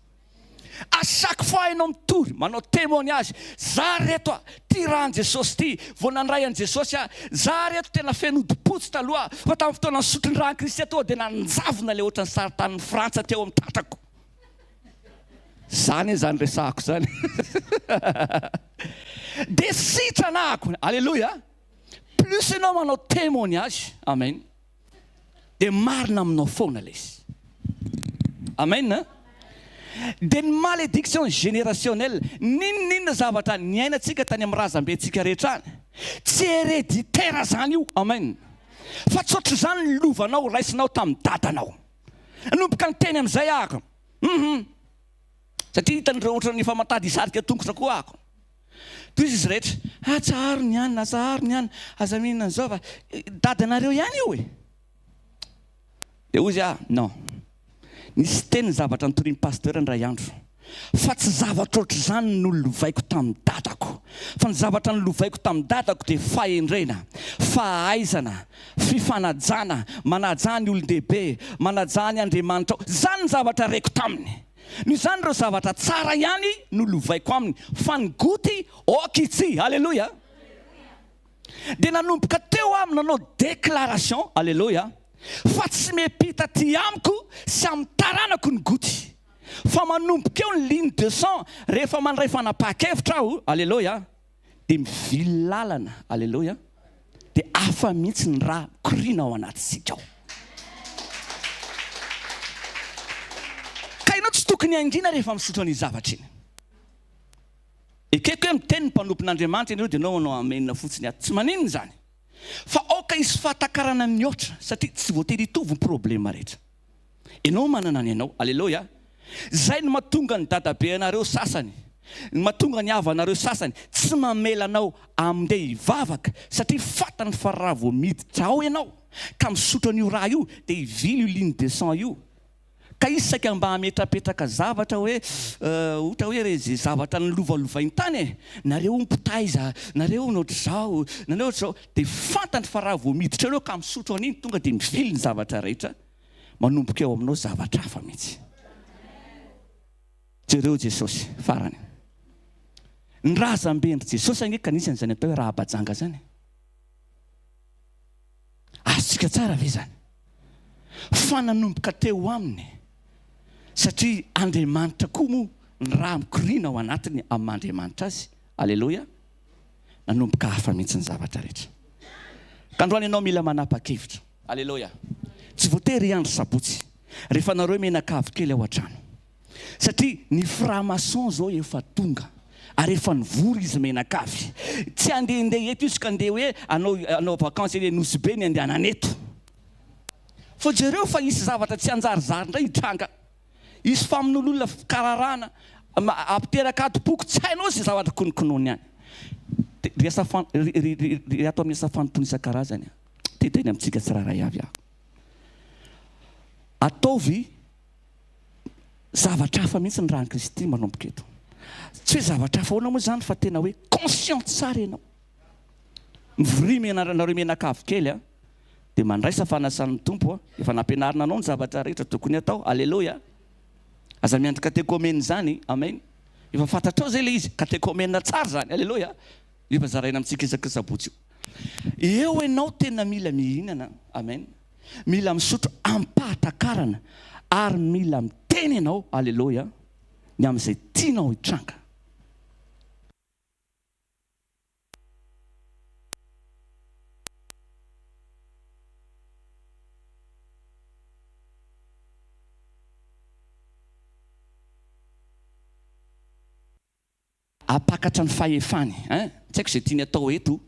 À chaque fois ianao mitory, manao témoignage, za reto a, ty ràn'i Jesosy ty, vao nandray an'i Jesosy aho, za reto tena feno hodi-potsy taloha, fa tamin'ny fotoana nisotro ny ràn'i Kristy aho tonga dia nanjavona ilay ohatran'ny sarin-tanin'i Frantsa teo amin'ny tratrako. Zany zany resahako zany. Dia sitrana ako. Alléluia. Plus ianao manao témoignage. Amen. Dia marina aminao foana ilay izy. Amen. Dia ny malédiction générationnelle, n'inon'inona zavatra niainantsika tany amin'ny razambentsika rehetra any. Tsy héréditaire zany io. Amen. Fa tsy ohatr'izany ny lovanao raisinao tamin'ny dadanao. Nanomboka niteny amin'izay aho. Hum. Satria hitan'ireo ohatran'ny efa mitady hisarika tongotra koa aho. Tohizo izy rehetra. Atsaharo ny anona, atsaharo ny anona, aza mihinana an'izao fa dadanareo ihany io e. Dia hoy izy ah, non. Nisy teny ny zavatra nitorian'ny pasteur indray andro. Fa tsy zavatra ohatr'izany no nolovaiko tamin'ny dadako. Fa ny zavatra nolovaiko tamin'ny dadako dia fahendrena, fahaizana, fifanajana, manajà ny olon-dehibe, manajà ny Andriamanitrao. Izany ny zavatra reko taminy. Noho izany ireo zavatra tsara ihany no lovaiko aminy, fa ny goty ok itsy. Aleloia! Dia nanomboka teo aho nanao déclaration, aleloia, fa tsy miampita aty amiko sy amin'ny taranako ny goty. Fa manomboka eo ny ligne de sang, rehefa mandray fanapahan-kevitra aho, aleloia, dia mivily lalana, aleloia, dia hafa mihitsy ny ra mikoriana ao anatintsika ao. Ka ianao tsy tokony hangina rehefa misotro an'iny zavatra iny. Ekeko hoe miteny ny mpanompon'Andriamanitra ianareo dia ianao manao amen fotsiny ato. Tsy maninona izany. Fa aoka hisy fahatakarana mihoatra satria tsy voatery hitovy ny problema rehetra. Ianao manana ny anao. Aleloia. Izay no mahatonga ny dadabe anareo sasany, ny mahatonga ny havanareo sasany tsy mamela anao amndeha hivavaka satria fantany fa raha vao miditra ao ianao ka misotro an'io rà io dia hivily io ligne de sang io. Ka izy saika mba hametrapetraka zavatra hoe ohatra hoe re ze zavatra nolovalovainy tany e, nareo hono mpitaiza, nareo hono ohatr'izao, nareo ohatr'izao, dia fantany fa raha vao miditra eo ka misotro an'iny tonga dia mivily ny zavatra rehetra, manomboka eo aminao zavatra hafa mihitsy. Jereo Jesosy farany. Ny razamben-dry Jesosy ange ka anisan'izany atao hoe Rahabajanga zany e. Azontsika tsara ve izany? Fa nanomboka teo aminy, satria Andriamanitra koa moa ny ra mikoriana ao anatiny amin'ny maha Andriamanitra azy. Aleloia! Nanomboka hafa mihitsy ny zavatra rehetra. Ka androany ianao mila manapa-kevitra. Aleloia! Tsy voatery hiandry sabotsy, rehefa nareo mianakavy kely ao an-trano. Satria ny franc-maçon zao efa tonga ary efa nivory izy mianakavy. Tsy handehandeha eto izy ka ndeha hoe hanao hanao vacances eny Nosy Be ny andehanana eto. Fa jereo fa hisy zavatra tsy hanjarizary indray hitranga. Hisy famonoan'olona, fikararahana, hampiteraka adim-poko, tsy hainao izay zavatra konokononiny any. Ry asa fan- ry ry ry ry ato amin'ny asa fanompoana isan-karazany, te hiteny amintsika tsirairay avy aho. Ataovy Zavatra hafa mihitsy ny ran'i Kristy manomboka eto. Tsy hoe zavatra hafa ahoana moa izany fa tena hoe conscient tsara ianao. Mivoria mianareo mianakavy kely a, dia mandraisa fanasan'ny Tompo a, efa nampianarina anao ny zavatra rehetra tokony atao. Aleloia. Aza miandry katekomena izany, amen. Efa fantatrao izay ilay izy, katekomena tsara izany. Aleloia. Efa zaraina amintsika isaky ny sabotsy io. Eo ianao tena mila mihinana, amen. Mila misotro amim-pahatakarana ary mila miteny ianao, aleloia, ny amin'izay tianao hitranga. Hampakatra ny fahefany ein! Tsy haiko izay tiany atao eto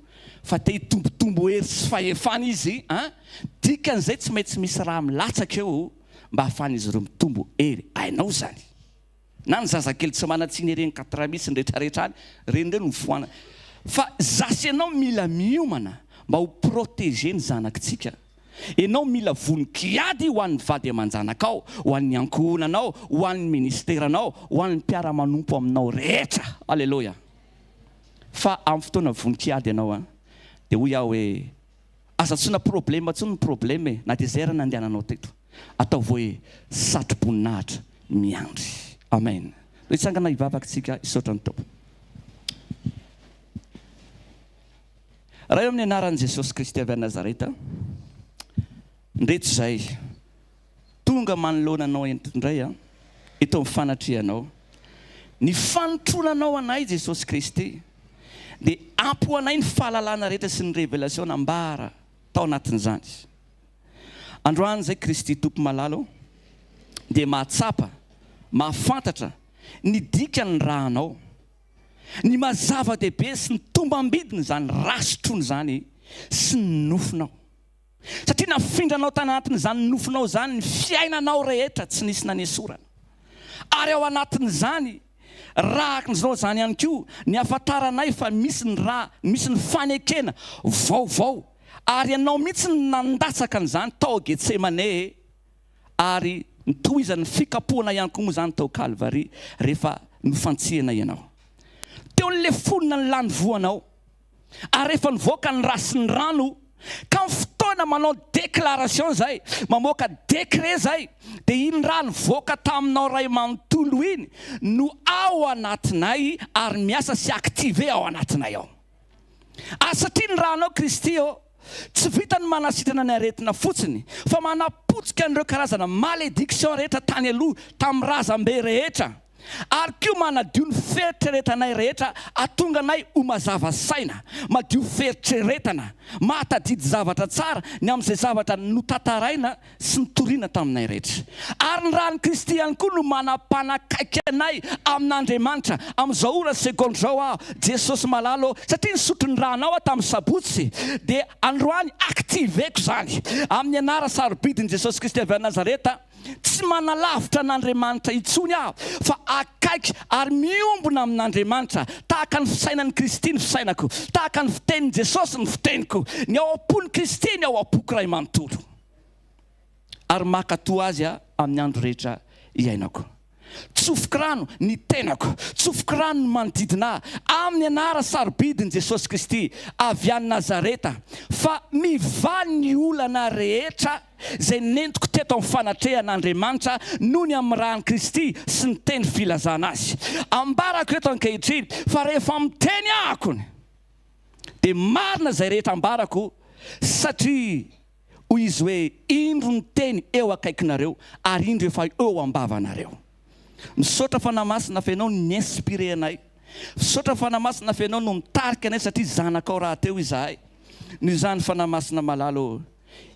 fa te hitombotombo hery sy fahefana izy ein! Dikan'izay tsy maintsy misy raha milatsaka eo mba hahafahan'izy ireo mitombo hery. Hainao izany. Na ny zazakely tsy manan-tsiny ery Ankatrami sy ny retraretra any, ireny ireo no foanana. Fa za sy ianao mila miomana mba ho protéger ny zanakitsika. Ianao mila vonon-kiady ho an'ny vady aman-janakao, ho an'ny ankohonanao, ho an'ny ministeranao, ho an'ny mpiara-manompo aminao rehetra. Aleloia! Fa amin'ny fotoana vonon-kiady ianao an, dia hoy aho hoe, aza antsoina problema intsony ny problema e, na dia izay ary nandehananao teto. Ataovy hoe satro-boninahitra miandry. Amen. Hitsangana hivavaka isika hisaotra ny Tompo. Ray o amin'ny anaran'i Jesosy Kristy avy any Nazareta, ndreto izay tonga manoloana Anao eto indray aho, eto amin'ny fanatrehanao. Ny fanotronanao anay Jesosy Kristy dia ampy ho anay ny fahalalana rehetra sy ny révélation nambara tao anatin'izany. Androany izay Kristy Tompo malala o, dia mahatsapa, mahafantatra ny dikan'ny rànao. Ny maha zava-dehibe sy ny tombam-bidiny izany ra sotroina izany sy ny nofonao. Satria nafindranao tanatin'izany nofonao izany ny fiainanao rehetra tsy nisy nanesorana. Ary ao anatin'izany ra-nao izany ihany koa ny ahafantaranay fa misy ny ra, misy ny fanekena vaovao. Ary ianao mihitsy no nandatsaka an'izany tao Getsemane ary nitohizan'ny fikapohana ihany koa moa izany tao Kalvary rehefa nofantsihana ianao. Teo ny lefona ny lany voanao ary rehefa nivoaka ny ra sy ny rano ka ny fotoana manao déclaration izay, mamoaka décret izay dia iny ra nivoaka taminao ray manontolo iny no ao anatinay ary miasa sy activé ao anatinay ao. Ary satria ny ranao Kristy ô, tsy vitany manasitrana ny aretina fotsiny, fa manapotika an'ireo karazana malédiction rehetra tany aloha tamin'ny razambe rehetra, ary koa manadio ny fieritreretanay rehetra atonga anay ho mazava saina, madio fieritreretana, mahatadidy zavatra tsara ny amin'izay zavatra notantaraina sy nitoriana taminay rehetra. Ary ny ran'i Kristy ihany koa no manam-panakaiky anay amin'Andriamanitra amin'izao ora sy segondra izao aho, Jesosy malala ô, satria nisotro ny ranao aho tamin'ny sabotsy, dia androany activer-ko izany amin'ny anara sarobidin'i Jesosy Kristy avy any Nazareta, tsy manalavitra an'Andriamanitra intsony aho fa akaiky ary miombona amin'Andriamanitra, tahaka ny fisainan'i Kristy ny fisainako, tahaka ny fitenin'i Jesosy ny fiteniko, ny ao am-pon'i Kristy ny ao am-poko iray manontolo. Ary mankatò Azy aho amin'ny andro rehetra iainako. Tsofiko rano ny tenako, tsofiko rano ny manodidina ahy, amin'ny anara sarobidin'i Jesosy Kristy avy any Nazareta, fa mivaly ny olana rehetra izay nentiko teto amin'ny fanatrehan'Andriamanitra noho ny amin'ny ran'i Kristy sy ny teny filazana Azy. Ambarako eto ankehitriny fa rehefa miteny ahako dia marina izay rehetra ambarako satria Hoy izy hoe, Indro ny teny eo akaikinareo, ary indro efa eo am-bavanareo. Misaotra Fanahy Masina fa Ianao no ni-inspirer anay. Misaotra Fanahy Masina fa Ianao no mitarika anay satria zanakao rahateo izahay. Noho izany Fanahy Masina malala ô,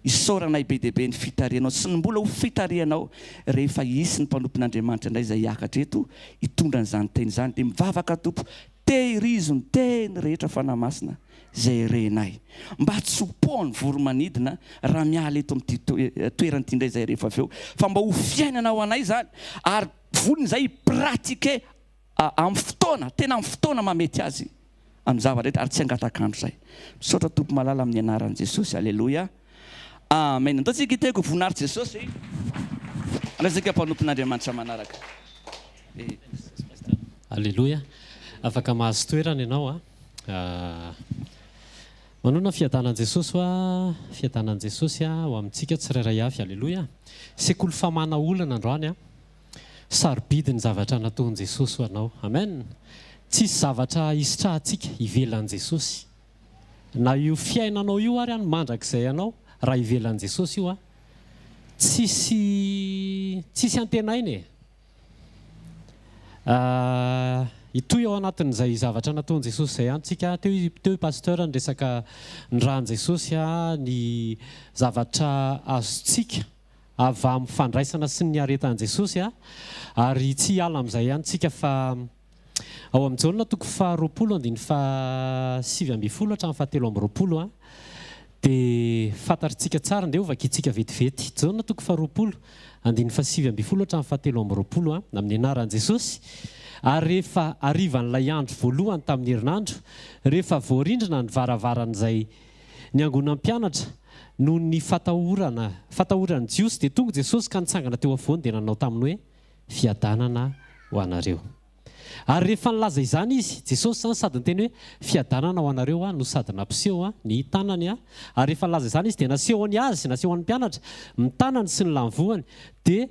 isaoranay be dia be ny fitarihanao sy ny mbola ho fitarihanao rehefa hisy ny mpanompon'Andriamanitra indray izay hiakatra eto hitondra an'izany teny izany. Dia mivavaka Tompo, tehirizo ny teny rehetra Fanahy Masina. izay renay. Mba tsy ho poan'ny voro-manidina raha miala eto amin'ity toerana ity indray izahay rehefa avy eo, fa mba ho fiainana ho anay izany, ary vonona izahay hi-pratiquer amin'ny fotoana, tena amin'ny fotoana mahamety azy amin'ny zava-drehetra, ary tsy hangatak'andro izahay. Misaotra Tompo malala amin'ny anaran'i Jesosy. Aleloia. Amen. Andao tsika hitehaka ho voninahitry Jesosy. Andraisantsika mpanompon'Andriamanitra manaraka. Aleloia. Afaka mahazo toerana ianao a. Manonona fiadanan'i Jesosy hoa, fiadanan'i Jesosy ho amintsika tsirairay avy. Aleloia. Sekoly famana olana androany a. Sarobidy ny zavatra nataon'i Jesosy ho anao. Amen. Tsisy zavatra hisitrahantsika ivelan'i Jesosy. Na io fiainanao io ary an mandrakizay anao raha ivelan'i Jesosy io an. Tsisy tsisy antenaina e. Hitohy ao anatin'izay zavatra nataon'i Jesosy izay ihany tsika. Teo i teo i Pasteur niresaka ny ràn'i Jesosy, ny zavatra azontsika avy amin'ny fandraisana sy ny niaretan'i Jesosy. Ary tsy hiala amin'izay ihany tsika fa ao amin'ny Jaona toko faharoapolo andininy faha-19 hatramin'ny fahatelo amby roapolo dia fantatritsika tsara, ndeha hovakintsika vetivety. Jaona toko faharoapolo andininy faha-19 hatramin'ny fahatelo amby roapolo, amin'ny anaran'i Jesosy. Ary rehefa harivan'ilay andro voalohany tamin'ny herinandro, rehefa voarindrina ny varavaran'izay niangonan'ny mpianatra noho ny fatahorana fatahoran'ny Jiosy, dia tonga Jesosy ka nitsangana teo afovoany dia nanao taminy hoe, Fiadanana ho anareo. Ary rehefa nilaza izany Izy, Jesosy izany, sady niteny hoe, Fiadanana ho anareo no sady nampiseho ny tanany. Ary rehefa nilaza izany Izy, dia nasehony azy, nasehony ny mpianatra, ny tanany sy ny lanivoany. Dia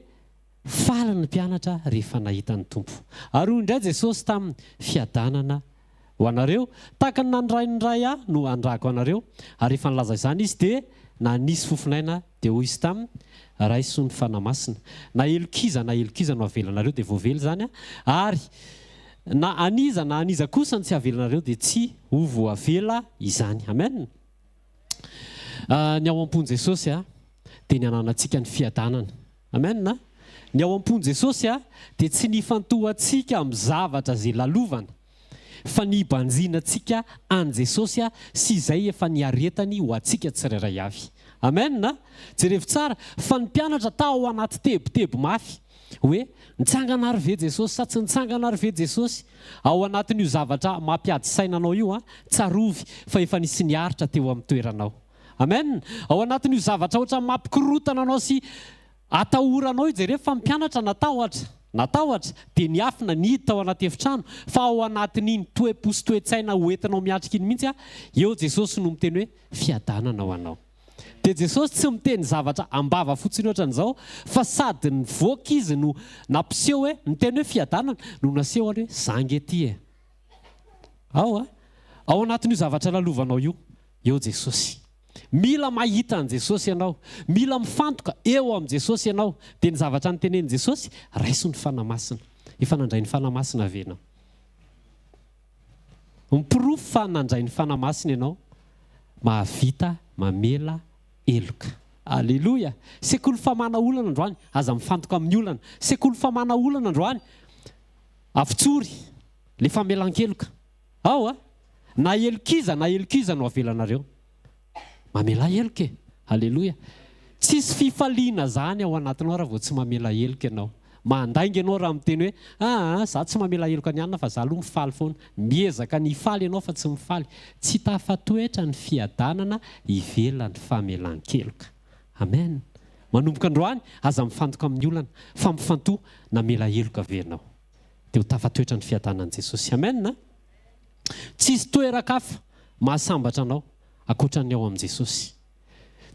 faly ny mpianatra rehefa nahita ny Tompo. Ary hoy indray Jesosy taminy, Fiadanana ho anareo, tahaka ny nanirahin'ny Ray Ahy no andrako anareo. Ary rehefa nilaza izany Izy, dia nanisy fofon'aina, dia hoy Izy taminy, Raiso ny Fanahy Masina. Na helok'iza na helok'iza no avelanareo dia voavela izany, ary na an'iza na an'iza kosa no tsy avelanareo dia tsy ho voavela izany. Amen. Ny ao am-pon'i Jesosy dia ny ananantsika ny fiadanana. Amen. Ny ao am-pon'i Jesosy dia tsy ny ifantohantsika amin'ny zavatra izay lalovana. Fa ny hibanjinantsika an'i Jesosy sy izay efa niaretany ho antsika tsirairay avy. Amen a! Jerevo tsara fa ny mpianatra tao anaty tebiteby mafy hoe nitsangana ary ve Jesosy sa tsy nitsangana ary ve Jesosy? Ao anatin'io zavatra mampiady saina anao io an, tsarovy fa efa nisy niaritra teo amin'ny toeranao. Amen! Ao anatin'io zavatra ohatran'ny mampikorontana anao sy Atahoranao io jereo fa ny mpianatra natahotra, natahotra, dia niafina, nihidy tao anaty efitrano, fa ao anatin'iny toe-po sy toe-tsaina ho entinao miatrika iny mihitsy eo Jesosy no miteny hoe fiadanana ho anao. Dia Jesosy tsy miteny zavatra am-bava fotsiny ohatran'izao fa sady nivoaka izy no nampiseho hoe niteny hoe fiadanana no nasehony hoe za nge ty e. Ao a! Ao anatin'io zavatra lalovanao io, eo Jesosy. Mila mahita an'i Jesosy ianao. Mila mifantoka eo amin'i Jesosy ianao. Dia ny zavatra notenenin'i Jesosy, raiso ny Fanahy Masina. Efa nandray ny Fanahy Masina ve ianao? Ny porofo fa nandray ny Fanahy Masina ianao, mahavita mamela heloka. Aleloia! Sekoly famana olana androany, aza mifantoka amin'ny olana. Sekoly famana olana androany, avotsory le famelan-keloka. Ao a! Na helok'iza na helok'iza no avelanareo. Mamelà heloka e! Aleloia! Tsisy fifaliana zany ao anatinao raha vao tsy mamela heloka ianao. Mandainga ianao raha miteny hoe aa za tsy mamela heloka ny anona fa za aloha mifaly foana. Miezaka ny hifaly ianao fa tsy mifaly. Tsy tafatoetra ny fiadanana ivelan'ny famelan-keloka. Amen! Manomboka androany, aza mifantoka amin'ny olana fa mifantoha namela heloka ve ianao. Dia ho tafatoetra ny fiadanan'i Jesosy. Amen a! Tsisy toeran-kafa mahasambatra anao ankoatran'ny ao amin'i Jesosy.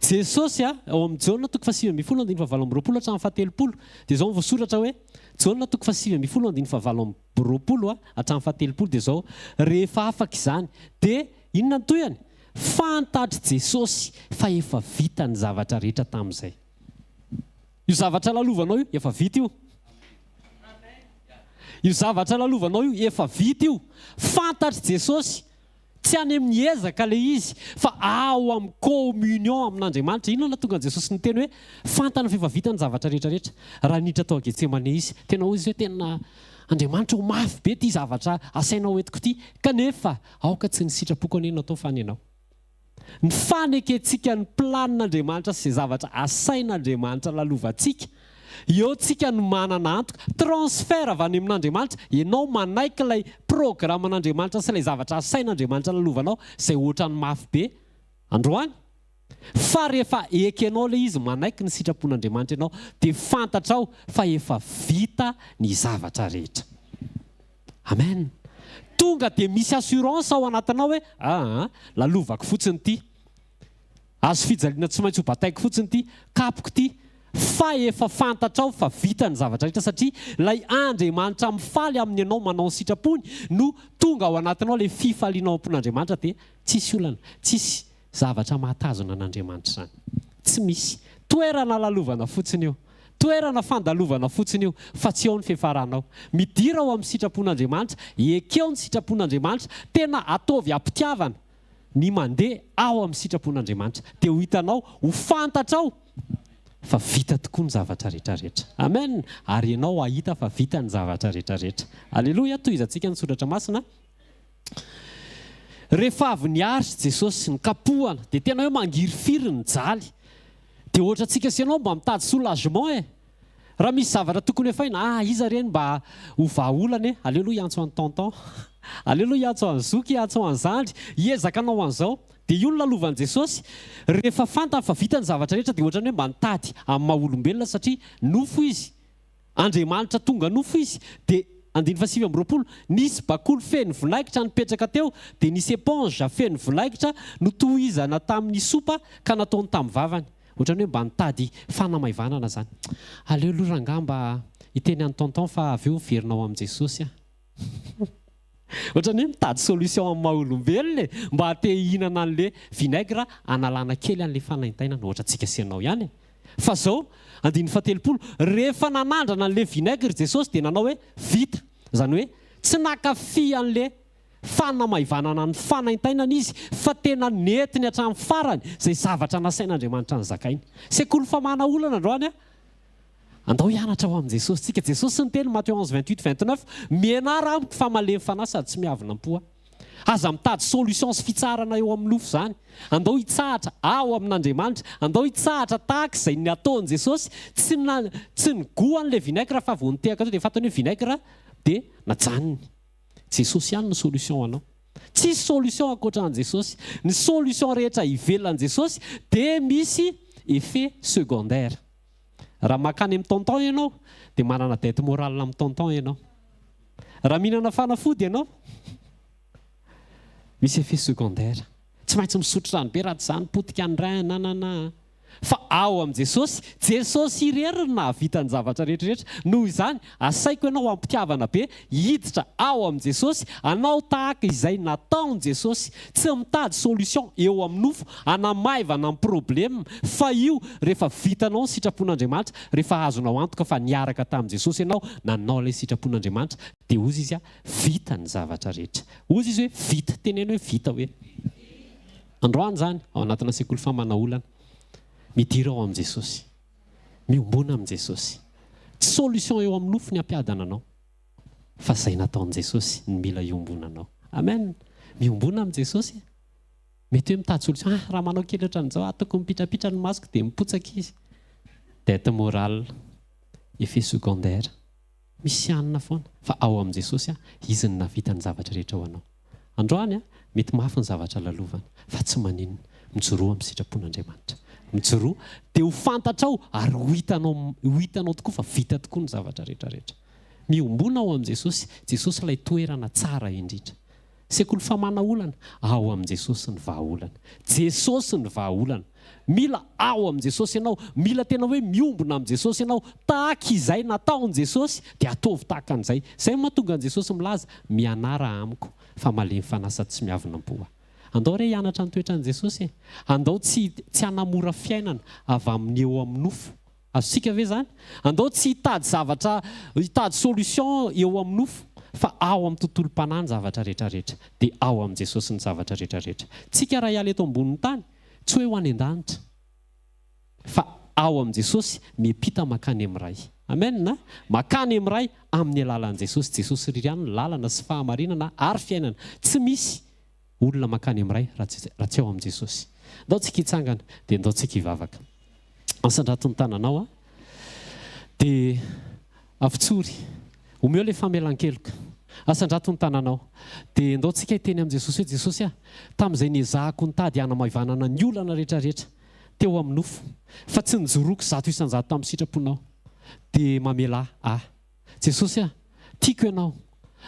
Jesosy a, ao amin'ny Jaona toko faha-19 andininy faha-28 hatramin'ny faha-30 dia izao no voasoratra hoe, Jaona toko faha-19 andininy faha-28 hatramin'ny faha-30 dia izao, rehefa afaka izany dia inona ny tohiny? Fantatr'i Jesosy fa efa vita ny zavatra rehetra tamin'izay. Io zavatra lalovanao io efa vita io. Io zavatra lalovanao io efa vita io. Fantatr'i Jesosy. Tsy any amin'ny ezaka ilay izy fa ao amin'ny communion amin'Andriamanitra. Inona no nahatonga an'i Jesosy niteny hoe fantany fa efa vita ny zavatra rehetra rehetra raha niditra tao Getsemane izy. Tena hoy izy hoe tena Andriamanitra ô mafy be ity zavatra asainao entiko ity kanefa aoka tsy ny sitrapoko anie no atao fa ny anao. Ny fanekentsika ny planin'Andriamanitra sy izay zavatra asain'Andriamanitra lalovantsika, eo tsika no manana antoka, transfert avy any amin'Andriamanitra, ianao manaiky ilay programan'Andriamanitra sy ilay zavatra asain'Andriamanitra lalovanao, izay ohatran'ny mafy be androany, fa rehefa ekenao ilay izy, manaiky ny sitrapon'Andriamanitra ianao, dia fantatrao fa efa vita ny zavatra rehetra. Amen! Tonga dia misy assurance ao anatinao hoe aa lalovako fotsiny ity, hazo fijaliana tsy maintsy ho bataiko fotsiny ity, kapoko ity, fa efa fantatrao fa vita ny zavatra rehetra satria ilay Andriamanitra mifaly amin'ny ianao manao ny sitrapony no tonga ao anatinao ilay fifaliana ao am-pon'Andriamanitra dia tsisy olana, tsisy zavatra mahatazona an'Andriamanitra izany. Tsy misy. Toerana lalovana fotsiny io. Toerana fandalovana fotsiny io, fa tsy ao ny fiafaranao. Midira ao amin'ny sitrapon'Andriamanitra, ekeo ny sitrapon'Andriamanitra, tena ataovy am-pitiavana ny mandeha ao amin'ny sitrapon'Andriamanitra. Dia ho hitanao, ho fantatrao fa vita tokoa ny zavatra rehetra rehetra. Amen! Ary ianao hahita fa vita ny zavatra rehetra rehetra. Aleloia! Tohizantsika ny soratra masina. Rehefa avy niaritra Jesosy, nikapohana, dia tena hoe mangirifiry ny jaly. Dia ohatra antsika sy ianao mba mitady soulagement e! Raha misy zavatra tokony hefaina, ah iza re no mba ho vahaolana e? Aleo aloha hiantso an'i tonton, aleo aloha hiantso an'i zoky, hiantso an'i zandry, hiezaka hanao an'izao. Dia io no lalovan'i Jesosy, rehefa fantany fa vita ny zavatra rehetra dia ohatran'ny hoe mba nitady amin'ny maha olombelona satria nofo izy. Andriamanitra tonga nofo izy, dia, andininy faha-29, nisy bakoly feno vinaigitra nipetraka teo, dia nisy éponge feno vinaigitra notohizana tamin'ny sopa ka nataony tamin'ny vavany. Ohatran'ny hoe mba nitady fanamaivanana izany. Aleo aloha rangahy mba hiteny an'i tonton fa avy eo miverina ao amin'i Jesosy aho. Ohatran'ny hoe mitady solution amin'ny maha olombelona e, mba te hihinana an'le vinaigre hanalana kely an'le fanaintainana, ohatra antsika sy ianao ihany e. Fa zao, andininy faha-30, rehefa nanandrana an'le vinaigre Jesosy dia nanao hoe vita, izany hoe tsy naka fy an'le fanamaivanana ny fanaintainana izy fa tena nentiny hatramin'ny farany izay zavatra nasain'Andriamanitra nozakainy. Sekoly famahana olana androany an! Andao hianatra ao amin'i Jesosy tsika. Jesosy niteny, Matio 11, 28, 29, Mianara amiko fa malemy fanahy sady tsy miavona am-po aho. Aza mitady solution sy fitsarana eo amin'ny nofo izany. Andao hitsahatra ao amin'Andriamanitra. Andao hitsahatra tahaka izay nataon'i Jesosy. Tsy na, tsy nigoha an'ilay vinaigre fa vao nitehaka teo dia fantany hoe vinaigre dia najanony. Jesosy ihany no solution ho anao. Tsisy solution ankoatra an'i Jesosy. Ny solution rehetra ivelan'i Jesosy dia misy effet secondaire. Raha mankany amin'ny tonton ianao dia manana dette morale amin'ny tonton ianao. Raha mihinana fanafody ianao, misy effet secondaire. Tsy maintsy misotro rano be raha tsy izany potika ny rein, nanana. Fa ao amin'i Jesosy, Jesosy irery no nahavita ny zavatra rehetra rehetra. Noho izany, asaiko ianao am-pitiavana be hiditra ao amin'i Jesosy, hanao tahaka izay nataon'i Jesosy. Tsy mitady solution eo amin'ny nofo hanamaivana ny problème, fa io rehefa vitanao ny sitrapon'Andriamanitra, rehefa azonao antoka fa niaraka tamin'i Jesosy ianao nanao ilay sitrapon'Andriamanitra, dia hozy Izy, vita ny zavatra rehetra. Hozy Izy hoe vita, teneno hoe vita hoe. Androany izany, ao anatina sekoly famana olana, midira ao amin'i Jesosy. Miombona amin'i Jesosy. Tsy solution eo amin'ny nofo ny hampiadana anao, fa izay nataon'i Jesosy no mila iombonanao. Amen! Miombona amin'i Jesosy e! Mety hoe mitady solution, ah, raha manao kely ohatran'izao aho, tokony mipitrapitra ny masoko dia mipotsaka izy. Dette morale, effet secondaire. Misy hanina foana fa ao amin'i Jesosy Izy no nahavita ny zavatra rehetra ho anao. Androany mety mafy ny zavatra lalovana fa tsy maninona, mijoroa amin'ny sitrapon'Andriamanitra. Mijoroa dia ho fantatrao ary ho hitanao ho hitanao tokoa fa vita tokoa ny zavatra rehetra rehetra. Miombona ao amin'i Jesosy, Jesosy ilay toerana tsara indrindra. Sekoly famana olana, ao amin'i Jesosy ny vahaolana. Jesosy ny vahaolana. Mila ao amin'i Jesosy ianao, mila tena hoe miombona amin'i Jesosy ianao, tahaka izay nataon'i Jesosy dia ataovy tahaka an'izay. Izay no mahatonga an'i Jesosy milaza, Mianara amiko, fa malemy fanahy sady tsy miavona am-po aho. Andao re hianatra ny toetran'i Jesosy e! Andao tsy tsy hanamora fiainana avy amin'ny eo amin'ny nofo. Azontsika ve izany? Andao tsy hitady zavatra, hitady solution eo amin'ny nofo, fa ao amin'ny tontolom-panahy ny zavatra rehetra rehetra. Dia ao amin'i Jesosy ny zavatra rehetra rehetra. Tsika raha hiala eto ambonin'ny tany, tsy hoe ho any an-danitra, fa ao amin'i Jesosy, miampita mankany amin'ny Ray. Amen a! Mankany amin'ny Ray amin'ny alalan'i Jesosy. Jesosy irery ihany no lalana sy fahamarinana ary fiainana. Tsy misy. Olona mankany amin'ny Ray raha tsy raha tsy ao amin'i Jesosy. Ndao tsika hitsangana dia ndao tsika hivavaka. Asandrato ny tananao a. Dia avotsory. Omeo ilay famelan-keloka. Asandrato ny tananao. Dia ndao tsika hiteny amin'i Jesosy hoe Jesosy a, tamin'izay niezahako nitady hanamaivanana ny olana rehetra rehetra teo amin'ny nofo fa tsy nijoroako 100% tamin'ny sitraponao dia mamelà ahy. Jesosy a! Tiako Ianao.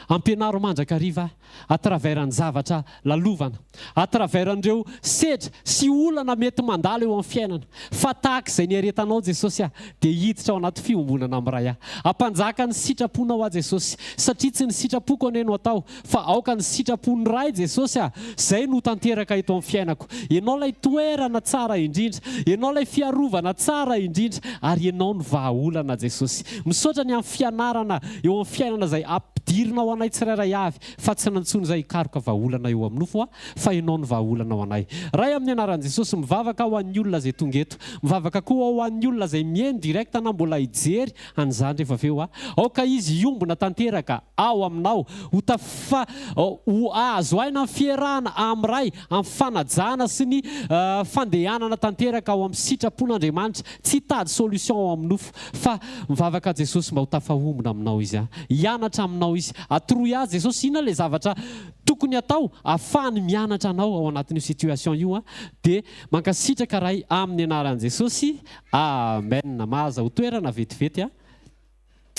Ampianaro mandrakariva ahy à travers ny zavatra lalovana, à travers an'ireo sedra sy olana mety mandalo eo amin'ny fiainana. Fa tahaka izay niaretanao Jesosy a, dia hiditra ao anaty fiombonana amin'ny Ray aho. Ampanjaka ny sitraponao aho Jesosy, satria tsy ny sitrapoko anie no atao, Fa aoka ny sitrapon'ny Ray Jesosy a! Zay no tanteraka eto amin'ny fiainako. Ianao ilay toerana tsara indrindra, Ianao ilay fiarovana tsara indrindra, ary Ianao no vahaolana Jesosy. Misaotra ny amin'ny fianarana eo amin'ny fiainana izay ampidirinao anay tsirairay avy, fa tsy nantsoina izay hikaroka vahaolana eo amin'ny nofo aho, fa Ianao no vahaolana ho anay. Ray amin'ny anaran'i Jesosy, mivavaka aho ho an'ny olona izay tonga eto. Mivavaka koa aho ho an'ny olona izay mihaino direct na mbola hijery an'izany rehefa avy eo aho. Aoka izy hiombona tanteraka ao aminao, ho tafa, ho azo aina amin'ny fiarahana amin'ny Ray, amin'ny fanajana sy ny fandehanana tanteraka ao amin'ny sitrapon'Andriamanitra, tsy hitady solution ao amin'ny nofo, fa mivavaka Jesosy mba ho tafahombona aminao izy, hianatra aminao izy, atoroy azy Jesosy inona ilay zavatra tokony atao ahafahany mianatra anao ao anatin'io situation io, dia mankasitraka Ray amin'ny anaran'i Jesosy, Amen, mahazahoa toerana vetivety a.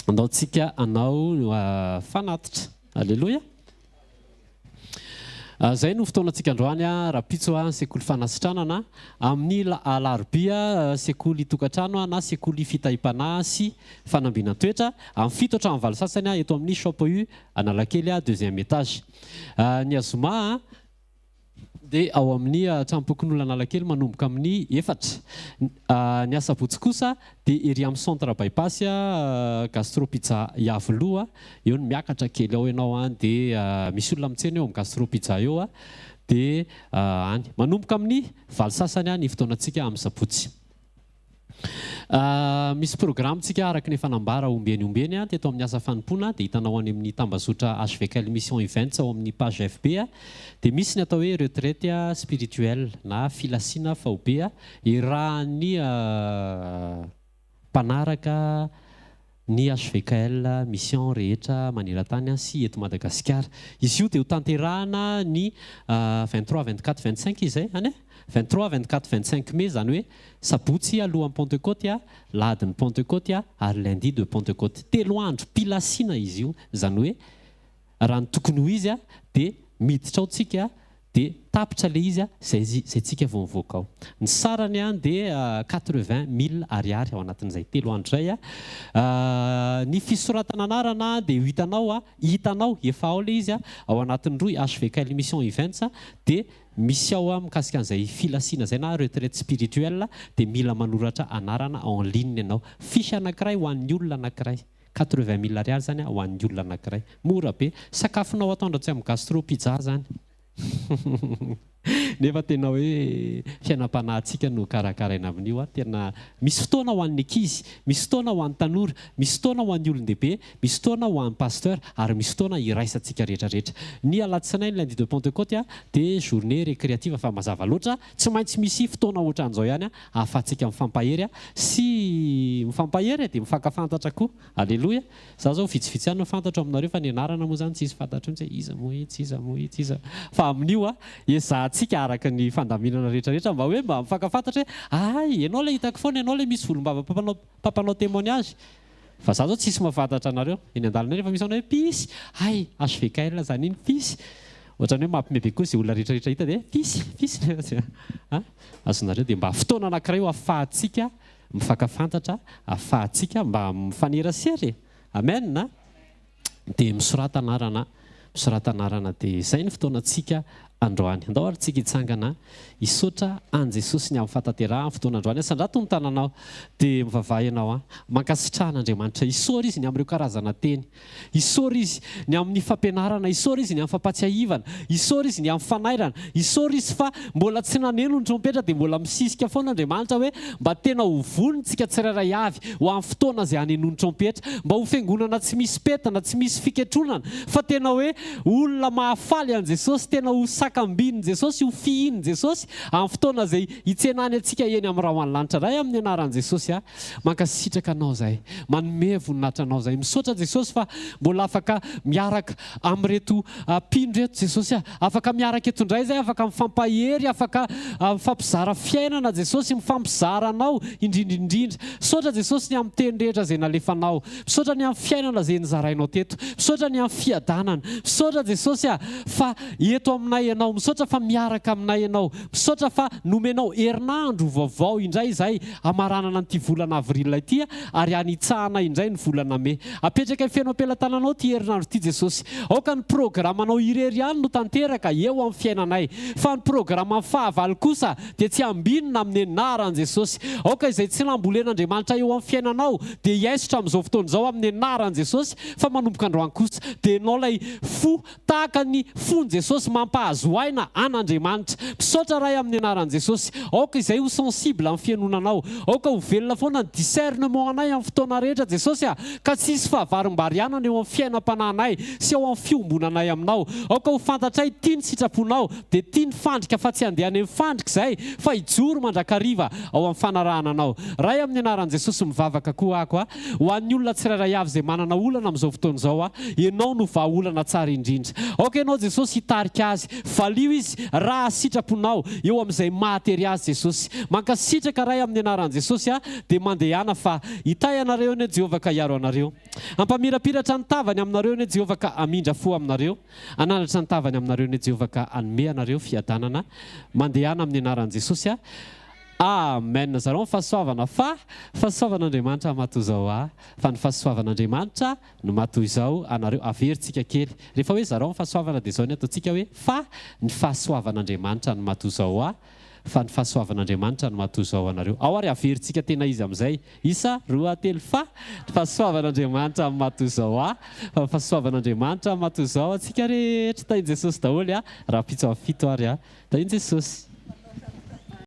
Andao tsika hanao fanatitra. Aleloia. Zay no fotoanantsika androany, rahampitso sekoly fanasitranana, amin'ny alarobia sekoly tokantrano na sekoly fitahiam-panahy sy fanambinan-toetra, amin'ny 7 hatramin'ny 8 sasany eto amin'ny Shop U Analakely deuxième étage. Ny azoma dia ao amin'ny tranompokonolona Analakely manomboka amin'ny 4. Ny asabotsy kosa dia ery amin'ny centre bypass gastro pizza Iavoloha, eo no miakatra kely ao ianao dia misy olona mitsena eo amin'ny gastro pizza eo dia any. Manomboka amin'ny 8 sasany ny fotoanantsika amin'ny sabotsy. Misy programme tsika araka ny efa nambara ombieny ombieny teto amin'ny asa fanompoana dia hitanao any amin'ny tambazotra hvkl Mission Events ao amin'ny page FB dia misy ny atao hoe retraite spirituelle na filasiana faobe irahan'ny mpanaraka ny hvkl Mission rehetra maneran-tany sy eto Madagasikara. Izy io dia ho tanterahana ny 23, 24, 25 izay any e? 23, 24, 25 mai izany hoe sabotsy alohan'ny Pentecôte, lahadin'ny Pentecôte ary lundi de Pentecôte. Telo andro pilasiana izy io, izany hoe raha ny tokony ho izy dia miditra ao tsika dia tapitra ilay izy izay izay tsika vao mivoaka ao. Ny sarany dia 80 mille ariary ao anatin'izay telo andro izay. Ny fisoratana anarana dia ho hitanao, hitanao efa ao ilay izy ao anatin'ny rohy hvkl Mission Events dia Misy ao mikasika an'izay filasiana izay na retraite spirituelle dia mila manoratra anarana en ligne ianao. Fiche anankiray ho an'ny olona anankiray. 80 mille ariary izany ho an'ny olona anankiray. Mora be. Sakafonao atoandro atsy amin'ny gastro pizza izany. Nefa tena hoe fiainam-panahintsika no karakaraina amin'io. Tena misy fotoana ho an'ny ankizy, misy fotoana ho an'ny tanora, misy fotoana ho an'ny olon-dehibe, Misy fotoana ho an'ny Pasteur ary misy fotoana iraisantsika rehetra rehetra. Ny alatsinainy lundi de Pentecôte dia journée récréative fa mazava loatra tsy maintsy misy fotoana ohatran'izao ihany ahafahantsika mifampahery sy mifampahery dia mifankafantatra koa. Aleloia. Za zao vitsivitsy ihany no fantatro aminareo fa ny anarana moa zany tsisy fantatro mihitsy hoe iza moa itsy, iza moa itsy, iza fa amin'io ezahantsika araka ny fandaminana rehetra rehetra mba hoe mba mifankafantatra hoe hay ianao ilay hitako foana, ianao ilay misy volombava mpampanao mpampanao témoignage. Fa za zao tsisy mahafantatra anareo eny andalana eny efa misy manao hoe pisy, hay hvkl zany iny pisy, ohatrany hoe mampime be koa ze olona rehetra rehetra hita de pisy pisy a azonareo de mba fotoana anakiray io afahantsika mifankafantatra afahantsika mba mifanerasera e amen a dia misorata anarana misorata anarana dia izay ny fotoanantsika androany. Andao ary tsika hitsangana hisaotra an'i Jesosy ny amin'ny fahatanterahan'ny fotoana androany. Asandrato ny tananao dia mivavaha ianao an. Mankasitraha an'Andriamanitra. Isaory Izy ny amin'ireo karazana teny. Isaory Izy ny amin'ny fampianarana. Isaory Izy ny amin'ny fampatsiahivana. Isaory Izy ny amin'ny fanairana. Isaory Izy fa mbola tsy naneno ny trompetra dia mbola misisika foana Andriamanitra hoe mba tena ho vonona tsika tsirairay avy ho amin'ny fotoana izay hanenoany trompetra. Mba ho fiangonana tsy misy pentina, tsy misy fiketronana fa tena hoe olona mahafaly an'i Jesosy, tena ho sakambin'i Jesosy, ho fihinin'i Jesosy amin'ny fotoana izay hitsenany antsika eny amin'ny rahon'ny lanitra. Ray amin'ny anaran'i Jesosy aho, mankasitraka Anao izahay, manome voninahitra Anao izahay. Misaotra Jesosy fa mbola afaka miaraka amin'ireto mpino ireto Jesosy ah. Afaka miaraka eto indray izahay, afaka mifampahery, afaka mifampizara fiainana Jesosy, mifampizara Anao indrindra indrindra. Misaotra Jesosy ny amin'ny teny rehetra izay nalefanao. Misaotra ny amin'ny fiainana izay nozarainao teto. Misaotra ny amin'ny fiadanana. Misaotra Jesosy ah fa eto aminay Ianao. Misaotra fa miaraka aminay Ianao. Misaotra fa nomenao herinandro vaovao indray izahay hamaranana an'ity volana avril ity ary hanitsahana indray ny volana mey. Apetrakay feno am-pelatananao ity herinandro ity Jesosy. Aoka ny programanao irery ihany no tanteraka eo amin'ny fiainanay. Fa ny programan'ny fahavalo kosa dia tsy ambinina amin'ny anaran'i Jesosy. Aoka izay tsy nambolen'Andriamanitra eo amin'ny fiainanao dia hiaisotra amin'izao fotoana izao amin'ny anaran'i Jesosy fa manomboka androany kosa dia ianao ilay fo tahaka ny fon'i Jesosy mampahazo aina an'Andriamanitra. Misaotra Ray amin'ny anaran'i Jesosy. Aoka izay ho sensible amin'ny fihainoana Anao. Aoka ho velona foana ny discernement anay amin'ny fotoana rehetra Jesosy a! Ka tsy hisy fahavarimbarianana eo amin'ny fiainam-panahinay sy ao amin'ny fiombonanay Aminao. Aoka ho fantatray tia ny sitraponao dia tia ny fandrika fa tsy handeha any amin'ny fandrika izay fa hijoro mandrakariva ao amin'ny fanarahana Anao. Ray amin'ny anaran'i Jesosy mivavaka koa ako a! Ho an'ny olona tsirairay avy izay manana olana amin'izao fotoana izao aho, Ianao no vahaolana tsara indrindra. Aoka Ianao Jesosy hitarika azy. Valio izy raha sitraponao eo amin'izay mahatery azy Jesosy. Mankasitraka Ray amin'ny anaran'i Jesosy aho dia mandehana fa hitahy anareo anie Jehovah ka hiaro anareo. Hampamirapiratra ny tavany aminareo anie Jehovah ka hamindra fo aminareo. Hanandratra ny tavany aminareo anie Jehovah ka hanome anareo fiadanana. Mandehana amin'ny anaran'i Jesosy aho. Amen zarao ny fahasoavana fa fahasoavan'Andriamanitra mahatozao ahy fa ny fahasoavan'Andriamanitra no mahatoizao anareo averintsika kely rehefa hoe zarao ny fahasoavana dia izao ny ataontsika hoe fa ny fahasoavan'Andriamanitra no mahatozao ahy fa ny fahasoavan'Andriamanitra no mahatozao anareo ao ary averintsika tena izy amin'izay isa roa telo fa ny fahasoavan'Andriamanitra no mahatozao ahy fa ny fahasoavan'Andriamanitra no mahatozao antsika rehetra tahin'i Jesosy daholo a rahampitso amin'ny fito ary a tahin'i Jesosy.